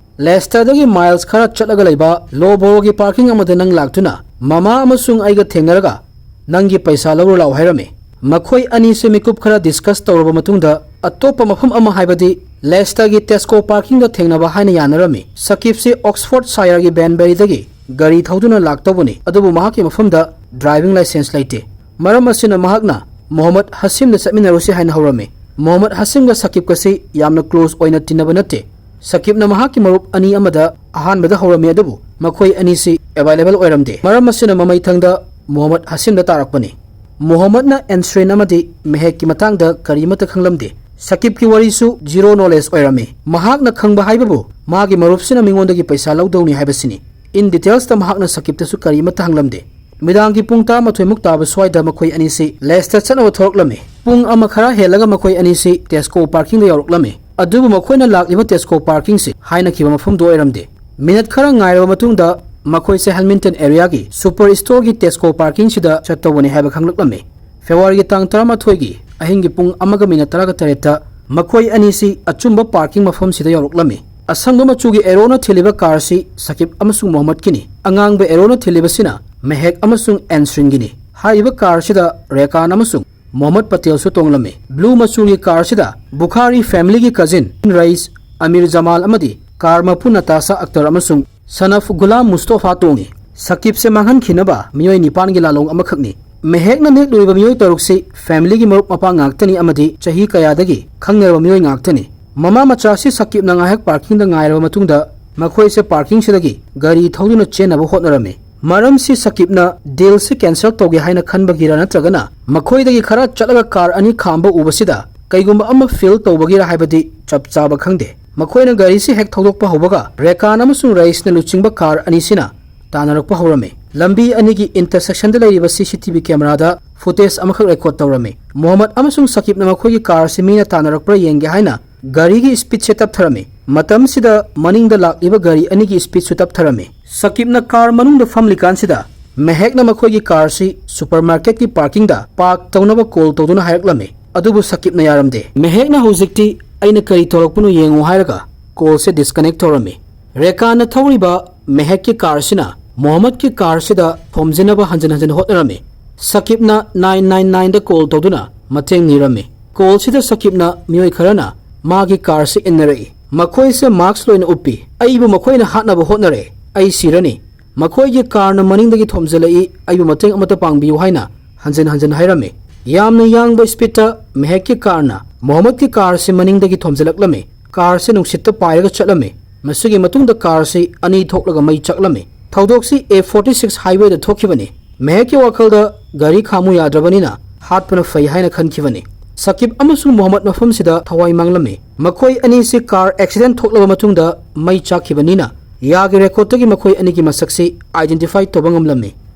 ꯂꯦꯁꯇꯔꯗꯒꯤ miles ꯈꯔ ꯆꯠꯂꯒ ꯂꯩꯕ ꯂꯣ ꯕꯣꯔꯣꯒꯤ parking ꯑꯃꯗ ꯅꯪ ꯂꯥꯛꯇꯨꯅ ꯃꯃꯥ ꯑꯃꯁꯨꯡ ꯑꯩꯒ ꯊꯦꯡꯅꯔꯒ ꯅꯪꯒꯤ ꯄꯩꯁꯥ ꯂꯧꯔꯨ ꯂꯥꯎ" ꯍꯥꯏꯔꯝꯃꯤ꯫ ꯃꯈꯣꯏ ꯑꯅꯤꯁꯦ ꯃꯤꯀꯨꯞ ꯈꯔ discuss ꯇꯧꯔꯕ ꯃꯇꯨꯡꯗ ꯑꯇꯣꯞꯄ ꯃꯐꯝ ꯑꯃ, ꯍꯥꯏꯕꯗꯤ ꯂꯦꯁꯇꯔꯒꯤ Tesco parking ꯗ ꯊꯦꯡꯅꯕ ꯍꯥꯏꯅ ꯌꯥꯅꯔꯝꯃꯤ꯫ ꯁꯀꯤꯞꯁꯤ Oxfordshire ꯒꯤ Banbury ꯗꯒꯤ ꯒꯥꯔꯤ ꯊꯧꯗꯨꯅ ꯂꯥꯛꯇꯧꯕꯅꯤ, ꯑꯗꯨꯕꯨ ꯃꯍꯥꯛꯀꯤ ꯃꯐꯝꯗ driving licence ꯂꯩꯇꯦ꯫ ꯃꯔꯝ ꯑꯁꯤꯅ ꯃꯍꯥꯛꯅ ꯃꯣꯍꯝꯃꯗ ꯍꯥꯁꯤꯝꯗ ꯆꯠꯃꯤꯟꯅꯔꯨꯁꯤ ꯍꯥꯏꯅ ꯍꯧꯔꯝꯃꯤ꯫ ꯃꯣꯍꯝꯃꯗ ꯍꯥꯁꯤꯝꯒ ꯁꯀꯤꯞꯀꯁꯤ ꯌꯥꯝꯅ close ꯑꯣꯏꯅ ꯇꯤꯟꯅꯕ ꯅꯠꯇꯦ꯫ ꯁꯀꯤꯞꯅ ꯃꯍꯥꯛꯀꯤ ꯃꯔꯨꯞ ꯑꯅꯤ ꯑꯃꯗ ꯑꯍꯥꯟꯕꯗ ꯍꯧꯔꯝꯃꯤ, ꯑꯗꯨꯕꯨ ꯃꯈꯣꯏ ꯑꯅꯤꯁꯤ available ꯑꯣꯏꯔꯝꯗꯦ꯫ ꯃꯔꯝ ꯑꯁꯤꯅ ꯃꯃꯩꯊꯪꯗ ꯃꯣꯍꯝꯃꯗ ꯍꯥꯁꯤꯝꯗ ꯇꯥꯔꯛꯄꯅꯤ꯫ ꯃꯣꯍꯝꯃꯗꯅ ꯑꯦꯟꯁ꯭ꯔꯤꯟ ꯑꯃꯗꯤ ꯃꯦꯍꯦꯛꯀꯤ ꯃꯇꯥꯡꯗ ꯀꯔꯤꯃꯠꯇ ꯈꯪꯂꯝꯗꯦ꯫ ꯁꯀꯤꯞꯀꯤ ꯋꯥꯔꯤꯁꯨ zero knowledge ꯑꯣꯏꯔꯝꯃꯤ꯫ ꯃꯍꯥꯛꯅ ꯈꯪꯕ ꯍꯥꯏꯕꯕꯨ ꯃꯥꯒꯤ ꯃꯔꯨꯞꯁꯤꯅ ꯃꯤꯉꯣꯟꯗꯒꯤ ꯄꯩꯁꯥ ꯂꯧꯗꯧꯅꯤ ꯍꯥꯏꯕꯁꯤꯅꯤ꯫ In details ꯇ ꯃꯍꯥꯛꯅ ꯁꯀꯤꯞꯇꯁꯨ ꯀꯔꯤꯃꯠꯇ ꯍꯪꯂꯝꯗꯦ꯫ ꯃꯤꯗꯥꯡꯒꯤ ꯄꯨꯡ ꯇꯔꯥꯃꯥꯊꯣꯏ ꯃꯨꯛ ꯇꯥꯕ ꯁ꯭ꯋꯥꯏꯗ ꯃꯈꯣꯏ ꯑꯅꯤꯁꯤ ꯂꯦꯁꯇꯔ ꯆꯠꯅꯕ ꯊꯣꯔꯛꯂꯝꯃꯤ꯫ ꯄꯨꯡ ꯑꯃ ꯈꯔ ꯍꯦꯜꯂꯒ ꯃꯈꯣꯏ ꯑꯅꯤꯁꯤ Tesco parking ꯗ ꯌꯧꯔꯛꯂꯝꯃꯤ꯫ ꯑꯗꯨꯕꯨ ꯃꯈꯣꯏꯅ ꯂꯥꯛꯂꯤꯕ Tesco parking ꯁꯤ ꯍꯥꯏꯅꯈꯤꯕ ꯃꯐꯝꯗꯨ ꯑꯣꯏꯔꯝꯗꯦ꯫ ꯃꯤꯅꯠ ꯈꯔ ꯉꯥꯏꯔꯕ ꯃꯇꯨꯡꯗ ꯃꯈꯣꯏꯁꯦ Hamilton area ꯒꯤ Superstore ꯒꯤ Tesco parking ꯁꯤꯗ ꯆꯠꯇꯧꯕꯅꯤ ꯍꯥꯏꯕ ꯈꯪꯂꯛꯂꯝꯃꯤ꯫ ꯐꯦꯕ꯭ꯔꯨꯋꯥꯔꯤꯒꯤ ꯇꯥꯡ ꯇꯔꯥꯃꯥꯊꯣꯏꯒꯤ ꯑꯍꯤꯡꯒꯤ ꯄꯨꯡ ꯑꯃꯒ ꯃꯤꯅꯠ ꯇꯔꯥꯒ ꯇꯔꯦꯠꯇ ꯃꯈꯣꯏ ꯑꯅꯤꯁꯤ ꯑꯆꯨꯝꯕ parking ꯃꯐꯝꯁꯤꯗ ꯌꯧꯔꯛꯂꯝꯃꯤ꯫ ꯑꯁꯪꯕ ꯃꯆꯨꯒꯤ ꯑꯦꯔꯣꯅ ꯊꯤꯜꯂꯤꯕ ꯀꯥꯔ ꯑꯁꯤ ꯁꯀꯤꯞ ꯑꯃꯁꯨꯡ ꯃꯣꯍꯝꯃꯗꯀꯤꯅꯤ꯫ ꯑꯉꯥꯡꯕ ꯑꯦꯔꯣꯅ ꯊꯤꯜꯂꯤꯕꯁꯤꯅ ꯃꯦꯍꯦꯛ ꯑꯃꯁꯨꯡ ꯑꯦꯟꯁ꯭ꯔꯤꯟꯒꯤꯅꯤ꯫ ꯍꯥꯏꯔꯤꯕ ꯀꯥꯔ ꯑꯁꯤꯗ ꯔꯦꯀꯥꯟ ꯑꯃꯁꯨꯡ ꯃꯣꯍꯝꯃꯗ ꯄꯇꯦꯜꯁꯨ ꯇꯣꯡꯂꯝꯃꯤ꯫ ꯕ꯭ꯂꯨ ꯃꯆꯨꯒꯤ ꯀꯥꯔ ꯑꯁꯤꯗ ꯕꯨꯈꯥꯔꯤ family ꯒꯤ cousin ꯔꯌꯤꯁ ꯑꯃꯤꯔ ꯖꯃꯥꯜ ꯑꯃꯗꯤ ꯀꯥꯔ ꯃꯄꯨ ꯅꯇꯥꯁꯥ ꯑꯛꯇꯔ ꯑꯃꯁꯨꯡ ꯁꯟ ꯑꯣꯐ ꯒꯨꯂꯥꯝ ꯃꯨꯁꯇꯣꯐꯥ ꯇꯣꯡꯏ꯫ ꯁꯀꯤꯞꯁꯦ ꯃꯥꯡꯍꯟꯈꯤꯅꯕ ꯃꯤꯑꯣꯏ ꯅꯤꯄꯥꯟꯒꯤ ꯂꯥꯂꯣꯡ ꯑꯃꯈꯛꯅꯤ꯫ ꯃꯦꯍꯦꯛꯅ ꯅꯦꯛꯂꯨꯔꯤꯕ ꯃꯤꯑꯣꯏ ꯇꯔꯨꯛꯁꯤ family ꯒꯤ ꯃꯔꯨꯞ ꯃꯄꯥꯡ ꯉꯥꯛꯇꯅꯤ ꯑꯃꯗꯤ ꯆꯍꯤ ꯀꯌꯥꯗꯒꯤ ꯈꯪꯅꯔꯕ ꯃꯤꯑꯣꯏ ꯉꯥꯛꯇꯅꯤ꯫ ꯃꯃꯥ ꯃꯆꯥ ꯑꯁꯤ ꯁꯀꯤꯞꯅ ꯉꯥꯏꯍꯥꯛ parking ꯗ ꯉꯥꯏꯔꯕ ꯃꯇꯨꯡꯗ ꯃꯈꯣꯏꯁꯦ parking ꯁꯤꯗꯒꯤ ꯒꯥꯔꯤ ꯊꯧꯗꯨꯅ ꯆꯦꯟꯅꯕ ꯍꯣꯠꯅꯔꯝꯃꯤ꯫ ꯃꯔꯝꯁꯤ ꯁꯀꯤꯞꯅ deal ꯁꯤ cancel ꯇꯧꯒꯦ ꯍꯥꯏꯅ ꯈꯟꯕꯒꯤꯔ ꯅꯠꯇ꯭ꯔꯒꯅ ꯃꯈꯣꯏꯗꯒꯤ ꯈꯔ ꯆꯠꯂꯒ ꯀꯥꯔ ꯑꯅꯤ ꯈꯥꯝꯕ ꯎꯕꯁꯤꯗ ꯀꯩꯒꯨꯝꯕ ꯑꯃ feel ꯇꯧꯕꯒꯤꯔ ꯍꯥꯏꯕꯗꯤ ꯆꯞ ꯆꯥꯕ ꯈꯪꯗꯦ꯫ ꯃꯈꯣꯏꯅ ꯒꯥꯔꯤꯁꯤ ꯍꯦꯛ ꯊꯧꯗꯣꯛꯄ ꯍꯧꯕꯒ ꯔꯦꯀꯥꯟ ꯑꯃꯁꯨꯡ ꯔꯌꯤꯁꯅ ꯂꯨꯆꯤꯡꯕ ꯀꯥꯔ ꯑꯅꯤꯁꯤꯅ ꯇꯥꯟꯅꯔꯛꯄ ꯍꯧꯔꯝꯃꯤ꯫ ꯂꯝꯕꯤ ꯑꯅꯤꯒꯤ intersection ꯗ ꯂꯩꯔꯤꯕ C C T V camera ꯗ footage ꯑꯃꯈꯛ record ꯇꯧꯔꯝꯃꯤ꯫ ꯃꯣꯍꯝꯃꯗ ꯑꯃꯁꯨꯡ ꯁꯀꯤꯞꯅ ꯃꯈꯣꯏꯒꯤ ꯀꯥꯔ ꯑꯁꯤ ꯃꯤꯅ ꯇꯥꯟꯅꯔꯛꯄ꯭ꯔꯥ ꯌꯦꯡꯒꯦ ꯍꯥꯏꯅ ꯒꯥꯔꯤꯒꯤ ꯁ꯭ꯄꯤꯗꯁꯦ ꯇꯞꯊꯔꯝꯃꯤ꯫ ꯃꯇꯝꯁꯤꯗ ꯃꯅꯤꯡꯗ ꯂꯥꯛꯂꯤꯕ ꯒꯥꯔꯤ ꯑꯅꯤꯒꯤ ꯁ꯭ꯄꯤꯗꯁꯨ ꯇꯞꯊꯔꯝꯃꯤ꯫ ꯁꯀꯤꯞꯅ ꯀꯥꯔ ꯃꯅꯨꯡꯗ ꯐꯝꯂꯤꯀꯥꯟꯁꯤꯗ ꯃꯦꯍꯦꯛꯅ ꯃꯈꯣꯏꯒꯤ ꯀꯥꯔꯁꯤ ꯁꯨꯄꯔ ꯃꯥꯔꯀꯦꯠꯀꯤ ꯄꯥꯔꯀꯤꯡꯗ ꯄꯥꯔꯛ ꯇꯧꯅꯕ ꯀꯣꯜ ꯇꯧꯗꯨꯅ ꯍꯥꯏꯔꯛꯂꯝꯃꯤ꯫ ꯑꯗꯨꯕꯨ ꯁꯀꯤꯞꯅ ꯌꯥꯔꯝꯗꯦ꯫ ꯃꯦꯍꯦꯛꯅ ꯍꯧꯖꯤꯛꯇꯤ ꯑꯩꯅ ꯀꯔꯤ ꯇꯧꯔꯛꯄꯅꯣ ꯌꯦꯡꯉꯨ ꯍꯥꯏꯔꯒ ꯀꯣꯜꯁꯦ ꯗꯤꯁꯀꯅꯦꯛ ꯇꯧꯔꯝꯃꯤ꯫ ꯔꯦꯀꯥꯟꯅ ꯊꯧꯔꯤꯕ ꯃꯦꯍꯦꯛꯀꯤ ꯀꯥꯔꯁꯤꯅ ꯃꯣꯍꯝꯃꯗꯀꯤ ꯀꯥꯔꯁꯤꯗ ꯊꯣꯝꯖꯤꯟꯅꯕ ꯍꯟꯖꯤꯟ ꯍꯟꯖꯤꯟ ꯍꯣꯠꯅꯔꯝꯃꯤ꯫ ꯁꯀꯤꯞꯅ ꯅꯥꯏꯟ ꯅꯥꯏꯟ ꯅꯥꯏꯟꯗ ꯀꯣꯜ ꯇꯧꯗꯨꯅ ꯃꯇꯦꯡ ꯅꯤꯔꯝꯃꯤ꯫ ꯀꯣꯜꯁꯤꯗ ꯁꯀꯤꯞꯅ ꯃꯤꯑꯣꯏ ꯈꯔꯅ ꯃꯥꯒꯤ ꯀꯥꯔꯁꯤ ꯏꯟꯅꯔꯛꯏ꯫ ꯃꯈꯣꯏꯁꯦ ꯃꯥꯛꯁ ꯂꯣꯏꯅ ꯎꯞꯄꯤ꯫ "ꯑꯩꯕꯨ ꯃꯈꯣꯏꯅ ꯍꯥꯠꯅꯕ ꯍꯣꯠꯅꯔꯦ꯫ ꯑꯩ ꯁꯤꯔꯅꯤ꯫ ꯃꯈꯣꯏꯒꯤ ꯀꯥꯔꯅ ꯃꯅꯤꯡꯗꯒꯤ ꯊꯣꯝꯖꯤꯜꯂꯛꯏ꯫ ꯑꯩꯕꯨ ꯃꯇꯦꯡ ꯑꯃꯠꯇ ꯄꯥꯡꯕꯤꯌꯨ" ꯍꯥꯏꯅ ꯍꯟꯖꯤꯟ ꯍꯟꯖꯤꯟ ꯍꯥꯏꯔꯝꯃꯤ꯫ ꯌꯥꯝꯅ ꯌꯥꯡꯕ ꯁ꯭ꯄꯤꯗꯇ ꯃꯦꯍꯦꯛꯀꯤ ꯀꯥꯔꯅ ꯃꯣꯍꯝꯃꯗꯀꯤ ꯀꯥꯔꯁꯤ ꯃꯅꯤꯡꯗꯒꯤ ꯊꯣꯝꯖꯤꯜꯂꯛꯂꯝꯃꯤ꯫ ꯀꯥꯔꯁꯤ ꯅꯨꯡꯁꯤꯠꯇ ꯄꯥꯏꯔꯒ ꯆꯠꯂꯝꯃꯤ꯫ ꯃꯁꯤꯒꯤ ꯃꯇꯨꯡꯗ ꯀꯥꯔꯁꯤ ꯑꯅꯤ ꯊꯣꯛꯂꯒ ꯃꯩ ꯆꯥꯛꯂꯝꯃꯤ꯫ ꯊꯧꯗꯣꯛꯁꯤ ꯑꯦ ꯐꯣꯔꯇꯤ ꯁꯤꯛꯁ ꯍꯥꯏꯋꯦꯗ ꯊꯣꯛꯈꯤꯕꯅꯤ꯫ ꯃꯦꯍꯦꯛꯀꯤ ꯋꯥꯈꯜꯗ ꯒꯥꯔꯤ ꯈꯥꯝꯃꯨ ꯌꯥꯗ꯭ꯔꯕꯅꯤꯅ ꯍꯥꯠꯄꯅ ꯐꯩ ꯍꯥꯏꯅ ꯈꯟꯈꯤꯕꯅꯤ꯫ ꯁꯀꯤꯞ ꯑꯃꯁꯨꯡ ꯃꯣꯍꯝꯃꯗ ꯃꯐꯝꯁꯤꯗ ꯊꯋꯥꯏ ꯃꯥꯡꯂꯝꯃꯤ꯫ ꯃꯈꯣꯏ ꯑꯅꯤꯁꯤ ꯀꯥꯔ ꯑꯦꯛꯁꯤꯗꯦꯟ ꯊꯣꯛꯂꯕ ꯃꯇꯨꯡꯗ ꯃꯩ ꯆꯥꯛꯈꯤꯕꯅꯤꯅ ꯌꯥꯒꯤ ꯔꯦꯀꯣꯔꯗꯇꯒꯤ ꯃꯈꯣꯏ ꯑꯅꯤꯒꯤ ꯃꯁꯛꯁꯤ ꯑꯥꯏꯗꯦꯟꯇꯤꯐꯥꯏ ꯇꯧꯕ ꯉꯝꯂꯝꯃꯤ꯫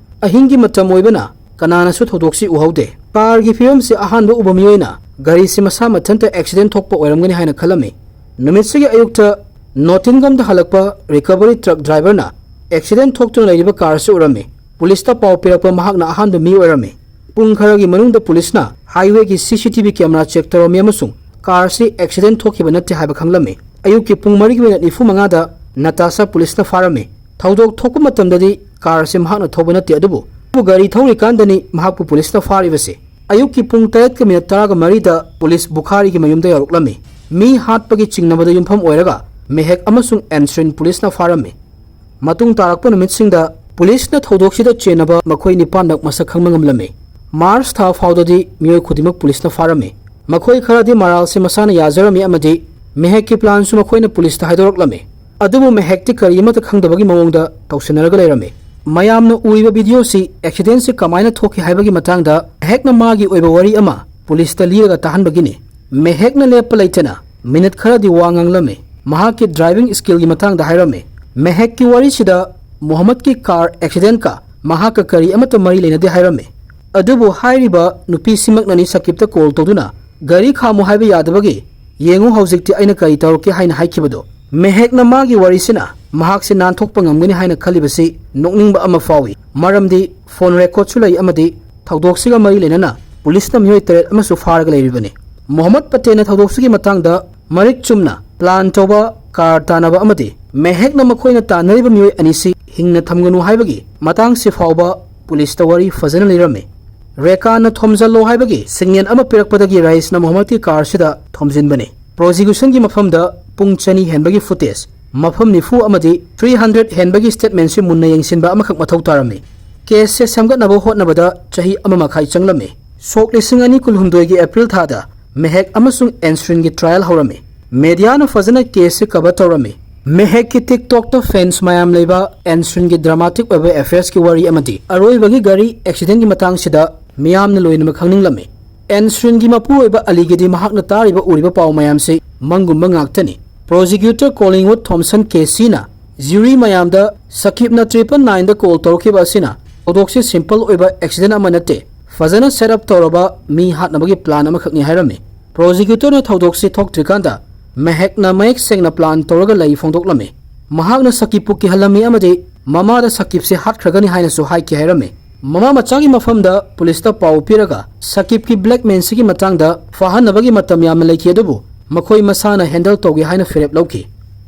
ꯑꯍꯤꯡꯒꯤ ꯃꯇꯝ ꯑꯣꯏꯕꯅ ꯀꯅꯥꯅꯁꯨ ꯊꯧꯗꯣꯛꯁꯤ ꯎꯍꯧꯗꯦ꯫ ꯀꯥꯔꯒꯤ ꯐꯤꯕꯝꯁꯤ ꯑꯍꯥꯟꯕ ꯎꯕ ꯃꯤꯑꯣꯏꯅ ꯒꯥꯔꯤꯁꯤ ꯃꯁꯥ ꯃꯊꯟꯇ ꯑꯦꯛꯁꯤꯗꯦꯟ ꯊꯣꯛꯄ ꯑꯣꯏꯔꯝꯒꯅꯤ ꯍꯥꯏꯅ ꯈꯜꯂꯝꯃꯤ꯫ ꯅꯨꯃꯤꯠꯁꯤꯒꯤ ꯑꯌꯨꯛꯇ ꯅꯣꯇꯤꯡꯒꯝꯗ ꯍꯜꯂꯛꯄ ꯔꯤꯀꯚꯔꯤ ꯇ꯭ꯔꯛ ꯗ꯭ꯔꯥꯏꯚꯔꯅ ꯑꯦꯛꯁꯤꯗꯦꯟ ꯊꯣꯛꯇꯨꯅ ꯂꯩꯔꯤꯕ ꯀꯥꯔ ꯑꯁꯤ ꯎꯔꯝꯃꯤ꯫ ꯄꯨꯂꯤꯁꯇ ꯄꯥꯎ ꯄꯤꯔꯛꯄ ꯃꯍꯥꯛꯅ ꯑꯍꯥꯟꯕ ꯃꯤ ꯑꯣꯏꯔꯝꯃꯤ꯫ ꯄꯨꯡ ꯈꯔꯒꯤ ꯃꯅꯨꯡꯗ ꯄꯨꯂꯤꯁꯅ ꯍꯥꯏꯋꯦꯒꯤ ꯁꯤ C T V camera check ꯇꯧꯔꯝꯃꯤ ꯑꯃꯁꯨꯡ ꯀꯥꯔ ꯑꯁꯤ ꯑꯦꯛꯁꯤꯗꯦꯟ ꯊꯣꯛꯈꯤꯕ ꯅꯠꯇꯦ ꯍꯥꯏꯕ ꯈꯪꯂꯝꯃꯤ꯫ ꯑꯌꯨꯛꯀꯤ ꯄꯨꯡ ꯃꯔꯤꯒꯤ ꯃꯤꯅꯠ ꯅꯤꯐꯨ ꯃꯉꯥꯗ ꯅꯇꯥꯁꯥ ꯄꯨꯂꯤꯁꯅ ꯐꯥꯔꯝꯃꯤ꯫ ꯊꯧꯗꯣꯛ ꯊꯣꯛꯄ ꯃꯇꯝꯗꯗꯤ ꯀꯥꯔ ꯑꯁꯤ ꯃꯍꯥꯛꯅ ꯊꯧꯕ ꯅꯠꯇꯦ, ꯑꯗꯨꯕꯨ ꯒꯥꯔꯤ ꯊꯧꯔꯤꯀꯥꯟꯗꯅꯤ ꯃꯍꯥꯛꯄꯨ ꯄꯨꯂꯤꯁꯅ ꯐꯥꯔꯤꯕꯁꯤ꯫ ꯑꯌꯨꯛꯀꯤ ꯄꯨꯡ ꯇꯔꯦꯠꯀ ꯃꯤꯅꯠ ꯇꯔꯥꯒ ꯃꯔꯤꯗ ꯄꯨꯂꯤꯁ ꯕꯨꯈꯥꯔꯤꯒꯤ ꯃꯌꯨꯝꯗ ꯌꯧꯔꯛꯂꯝꯃꯤ꯫ ꯃꯤ ꯍꯥꯠꯄꯒꯤ ꯆꯤꯡꯅꯕꯗ ꯌꯨꯝꯐꯝ ꯑꯣꯏꯔꯒ ꯃꯦꯍꯦꯛ ꯑꯃꯁꯨꯡ ꯑꯦꯟꯁ꯭ꯔꯤꯟ ꯄꯨꯂꯤꯁꯅ ꯐꯥꯔꯝꯃꯤ꯫ ꯃꯇꯨꯡ ꯇꯥꯔꯛꯄ ꯅꯨꯃꯤꯠꯁꯤꯡꯗ ꯄꯨꯂꯤꯁꯅ ꯊꯧꯗꯣꯛꯁꯤꯗ ꯆꯦꯟꯅꯕ ꯃꯈꯣꯏ ꯅꯤꯄꯥꯟꯃꯛ ꯃꯁꯛ ꯈꯪꯕ ꯉꯝꯂꯝꯃꯤ꯫ ꯃꯥꯔꯆ ꯊꯥ ꯐꯥꯎꯗꯗꯤ ꯃꯤꯑꯣꯏ ꯈꯨꯗꯤꯡꯃꯛ ꯄꯨꯂꯤꯁꯅ ꯐꯥꯔꯝꯃꯤ꯫ ꯃꯈꯣꯏ ꯈꯔꯗꯤ ꯃꯔꯥꯜꯁꯤ ꯃꯁꯥꯅ ꯌꯥꯖꯔꯝꯃꯤ ꯑꯃꯗꯤ ꯃꯦꯍꯦꯛꯀꯤ ꯄ꯭ꯂꯥꯟꯁꯨ ꯃꯈꯣꯏꯅ ꯄꯨꯂꯤꯁꯇ ꯍꯥꯏꯗꯣꯔꯛꯂꯝꯃꯤ꯫ ꯑꯗꯨꯕꯨ ꯃꯦꯍꯦꯛꯇꯤ ꯀꯔꯤ ꯑꯃꯠꯇ ꯈꯪꯗꯕꯒꯤ ꯃꯑꯣꯡꯗ ꯇꯧꯁꯤꯟꯅꯔꯒ ꯂꯩꯔꯝꯃꯤ꯫ ꯃꯌꯥꯝꯅ ꯎꯔꯤꯕ ꯚꯤꯗꯤꯑꯣꯁꯤ ꯑꯦꯛꯁꯤꯗꯦꯟꯁꯤ ꯀꯃꯥꯏꯅ ꯊꯣꯛꯈꯤ ꯍꯥꯏꯕꯒꯤ ꯃꯇꯥꯡꯗ ꯃꯦꯍꯦꯛꯅ ꯃꯥꯒꯤ ꯑꯣꯏꯕ ꯋꯥꯔꯤ ꯑꯃ ꯄꯨꯂꯤꯁꯇ ꯂꯤꯔꯒ ꯇꯥꯍꯟꯕꯒꯤꯅꯤ꯫ ꯃꯦꯍꯦꯛꯅ ꯂꯦꯞꯄ ꯂꯩꯇꯅ ꯃꯤꯅꯤꯠ ꯈꯔꯗꯤ ꯋꯥ ꯉꯥꯡꯂꯝꯃꯤ꯫ ꯃꯍꯥꯛꯀꯤ ꯗ꯭ꯔꯥꯏꯚꯤꯡ ꯁ꯭ꯀꯤꯜꯒꯤ ꯃꯇꯥꯡꯗ ꯍꯥꯏꯔꯝꯃꯤ꯫ ꯃꯦꯍꯦꯛꯀꯤ ꯋꯥꯔꯤꯁꯤꯗ ꯃꯨꯍꯝꯃꯗꯀꯤ ꯀꯥꯔ ꯑꯦꯛꯁꯤꯗꯦꯟꯀ ꯃꯍꯥꯛꯀ ꯀꯔꯤ ꯑꯃꯠꯇ ꯃꯔꯤ ꯂꯩꯅꯗꯦ ꯍꯥꯏꯔꯝꯃꯤ꯫ ꯑꯗꯨꯕꯨ ꯍꯥꯏꯔꯤꯕ ꯅꯨꯄꯤꯁꯤꯃꯛꯅꯅꯤ ꯁꯀꯤꯞꯇ ꯀꯣꯜ ꯇꯧꯗꯨꯅ ꯒꯥꯔꯤ ꯈꯥꯝꯃꯨ ꯍꯥꯏꯕ ꯌꯥꯗꯕꯒꯤ "ꯌꯦꯡꯉꯨ, ꯍꯧꯖꯤꯛꯇꯤ ꯑꯩꯅ ꯀꯔꯤ ꯇꯧꯔꯛꯀꯦ" ꯍꯥꯏꯅ ꯍꯥꯏꯈꯤꯕꯗꯣ꯫ ꯃꯦꯍꯦꯛꯅ ꯃꯥꯒꯤ ꯋꯥꯔꯤꯁꯤꯅ ꯃꯍꯥꯛꯁꯦ ꯅꯥꯟꯊꯣꯛꯄ ꯉꯝꯒꯅꯤ ꯍꯥꯏꯅ ꯈꯜꯂꯤꯕꯁꯤ ꯅꯣꯛꯅꯤꯡꯕ ꯑꯃ ꯐꯥꯎꯏ, ꯃꯔꯝꯗꯤ ꯐꯣꯟ ꯔꯦꯀꯣꯔꯗꯁꯨ ꯂꯩ ꯑꯃꯗꯤ ꯊꯧꯗꯣꯛꯁꯤꯒ ꯃꯔꯤ ꯂꯩꯅꯅ ꯄꯨꯂꯤꯁꯅ ꯃꯤꯑꯣꯏ ꯇꯔꯦꯠ ꯑꯃꯁꯨ ꯐꯥꯔꯒ ꯂꯩꯔꯤꯕꯅꯤ꯫ ꯃꯣꯍꯝꯃꯗ ꯄꯇꯦꯜꯅ ꯊꯧꯗꯣꯛꯁꯤꯒꯤ ꯃꯇꯥꯡꯗ ꯃꯔꯤꯛ ꯆꯨꯝꯅ ꯄ꯭ꯂꯥꯟ ꯇꯧꯕ, ꯀꯥꯔ ꯇꯥꯟꯅꯕ ꯑꯃꯗꯤ ꯃꯦꯍꯦꯛꯅ ꯃꯈꯣꯏꯅ ꯇꯥꯟꯅꯔꯤꯕ ꯃꯤꯑꯣꯏ ꯑꯅꯤꯁꯤ ꯍꯤꯡꯅ ꯊꯝꯒꯅꯨ ꯍꯥꯏꯕꯒꯤ ꯃꯇꯥꯡꯁꯤ ꯐꯥꯎꯕ ꯄꯨꯂꯤꯁꯇ ꯋꯥꯔꯤ ꯐꯖꯅ ꯂꯤꯔꯝꯃꯤ꯫ ꯔꯦꯀꯥꯟꯅ ꯊꯣꯝꯖꯤꯜꯂꯣ ꯍꯥꯏꯕꯒꯤ ꯁꯤꯒꯅꯦꯜ ꯑꯃ ꯄꯤꯔꯛꯄꯗꯒꯤ ꯔꯥꯏꯁꯅ ꯃꯣꯍꯝꯃꯗꯀꯤ ꯀꯥꯔꯁꯤꯗ ꯊꯣꯝꯖꯤꯟꯕꯅꯤ꯫ ꯄ꯭ꯔꯣꯁꯤꯀ꯭ꯌꯨꯁꯟꯒꯤ ꯃꯐꯝꯗ ꯄꯨꯡ ꯆꯅꯤ ꯍꯦꯟꯕꯒꯤ ꯐꯨꯇꯦꯖ, ꯃꯐꯝ ꯅꯤꯐꯨ ꯑꯃꯗꯤ ꯊ꯭ꯔꯤ ꯍꯟꯗ꯭ꯔꯦꯗ ꯍꯦꯟꯕꯒꯤ ꯁ꯭ꯇꯦꯠꯃꯦꯟꯁꯤ ꯃꯨꯟꯅ ꯌꯦꯡꯁꯤꯟꯕ ꯑꯃꯈꯛ ꯃꯊꯧ ꯇꯥꯔꯝꯃꯤ꯫ ꯀꯦꯁꯁꯦ ꯁꯦꯝꯒꯠꯅꯕ ꯍꯣꯠꯅꯕꯗ ꯆꯍꯤ ꯑꯃ ꯃꯈꯥꯏ ꯆꯪꯂꯝꯃꯤ꯫ ꯁꯣꯛ ꯂꯤꯁꯤꯡ ꯑꯅꯤ ꯀꯨꯟꯍꯨꯝꯗꯣꯏꯒꯤ ꯑꯦꯄ꯭ꯔꯤꯜ ꯊꯥꯗ ꯃꯦꯍꯦꯛ ꯑꯃꯁꯨꯡ ꯑꯦꯟꯁ꯭ꯔꯤꯟꯒꯤ ꯇ꯭ꯔꯥꯌꯦꯜ ꯍꯧꯔꯝꯃꯤ꯫ ꯃꯦꯗꯤꯌꯥꯅ ꯐꯖꯅ ꯀꯦꯁꯁꯦ ꯀꯚꯔ ꯇꯧꯔꯝꯃꯤ꯫ ꯃꯦꯍꯦꯛꯀꯤ ꯇꯤꯛꯇꯣꯛꯇ ꯐꯦꯟꯁ ꯃꯌꯥꯝ ꯂꯩꯕ ꯑꯦꯟꯁ꯭ꯔꯤꯟꯒꯤ ꯗ꯭ꯔꯃꯥꯇꯤꯛ ꯑꯣꯏꯕ ꯑꯦꯐꯦꯌꯔꯁꯀꯤ ꯋꯥꯔꯤ ꯑꯃꯗꯤ ꯑꯔꯣꯏꯕꯒꯤ ꯒꯥꯔꯤ ꯑꯦꯛꯁꯤꯗꯦꯟꯒꯤ ꯃꯇꯥꯡꯁꯤꯗ ꯃꯤꯌꯥꯝꯅ ꯂꯣꯏꯅꯃꯛ ꯈꯪꯅꯤꯡꯂꯝꯃꯤ꯫ ꯑꯦꯟꯁ꯭ꯔꯤꯟꯒꯤ ꯃꯄꯨꯔꯣꯏꯕ ꯑꯂꯤꯒꯤꯗꯤ ꯃꯍꯥꯛꯅ ꯇꯥꯔꯤꯕ ꯎꯔꯤꯕ ꯄꯥꯎ ꯃꯌꯥꯝꯁꯤ ꯃꯪꯒꯨꯝꯕ ꯉꯥꯛꯇꯅꯤ꯫ ꯄ꯭ꯔꯣꯁꯤꯀ꯭ꯌꯨꯇꯔ ꯀꯣꯂꯤꯡꯋꯨꯗ ꯊꯣꯝꯁꯟ ꯀꯦꯁꯤꯅ ꯖ꯭ꯌꯨꯔꯤ ꯃꯌꯥꯝꯗ ꯁꯀꯤꯞꯅ ꯇ꯭ꯔꯤꯄꯜ ꯅꯥꯏꯟꯗ ꯀꯣꯜ ꯇꯧꯔꯛꯈꯤꯕ ꯑꯁꯤꯅ ꯊꯧꯗꯣꯛꯁꯤ ꯁꯤꯝꯄꯜ ꯑꯣꯏꯕ ꯑꯦꯛꯁꯤꯗꯦꯟ ꯑꯃ ꯅꯠꯇꯦ, ꯐꯖꯅ ꯁꯦꯠ ꯑꯞ ꯇꯧꯔꯕ ꯃꯤ ꯍꯥꯠꯅꯕꯒꯤ ꯄ꯭ꯂꯥꯟ ꯑꯃꯈꯛꯅꯤ ꯍꯥꯏꯔꯝꯃꯤ꯫ ꯄ꯭ꯔꯣꯁꯤꯀ꯭ꯌꯨꯇꯔꯅ ꯊꯧꯗꯣꯛꯁꯤ ꯊꯣꯛꯇ꯭ꯔꯤꯀꯥꯟꯗ ꯃꯦꯍꯦꯛꯅ ꯃꯌꯦꯛ ꯁꯦꯡꯅ ꯄ꯭ꯂꯥꯟ ꯇꯧꯔꯒ ꯂꯩ ꯐꯣꯡꯗꯣꯛꯂꯝꯃꯤ꯫ ꯃꯍꯥꯛꯅ ꯁꯀꯤꯞꯄꯨ ꯀꯤꯍꯜꯂꯝꯃꯤ ꯑꯃꯗꯤ ꯃꯃꯥꯗ ꯁꯀꯤꯞꯁꯤ ꯍꯥꯠꯈ꯭ꯔꯒꯅꯤ ꯍꯥꯏꯅꯁꯨ ꯍꯥꯏꯈꯤ ꯍꯥꯏꯔꯝꯃꯤ꯫ ꯃꯃꯥ ꯃꯆꯥꯒꯤ ꯃꯐꯝꯗ ꯄꯨꯂꯤꯁꯇ ꯄꯥꯎ ꯄꯤꯔꯒ ꯁꯀꯤꯞꯀꯤ ꯕ꯭ꯂꯦꯛꯃꯦꯟꯁꯤꯒꯤ ꯃꯇꯥꯡꯗ ꯐꯥꯍꯟꯅꯕꯒꯤ ꯃꯇꯝ ꯌꯥꯝꯅ ꯂꯩꯈꯤ, ꯑꯗꯨꯕꯨ ꯃꯈꯣꯏ ꯃꯁꯥꯅ ꯍꯦꯟꯗꯜ ꯇꯧꯒꯦ ꯍꯥꯏꯅ ꯐꯤꯔꯦꯞ ꯂꯧꯈꯤ꯫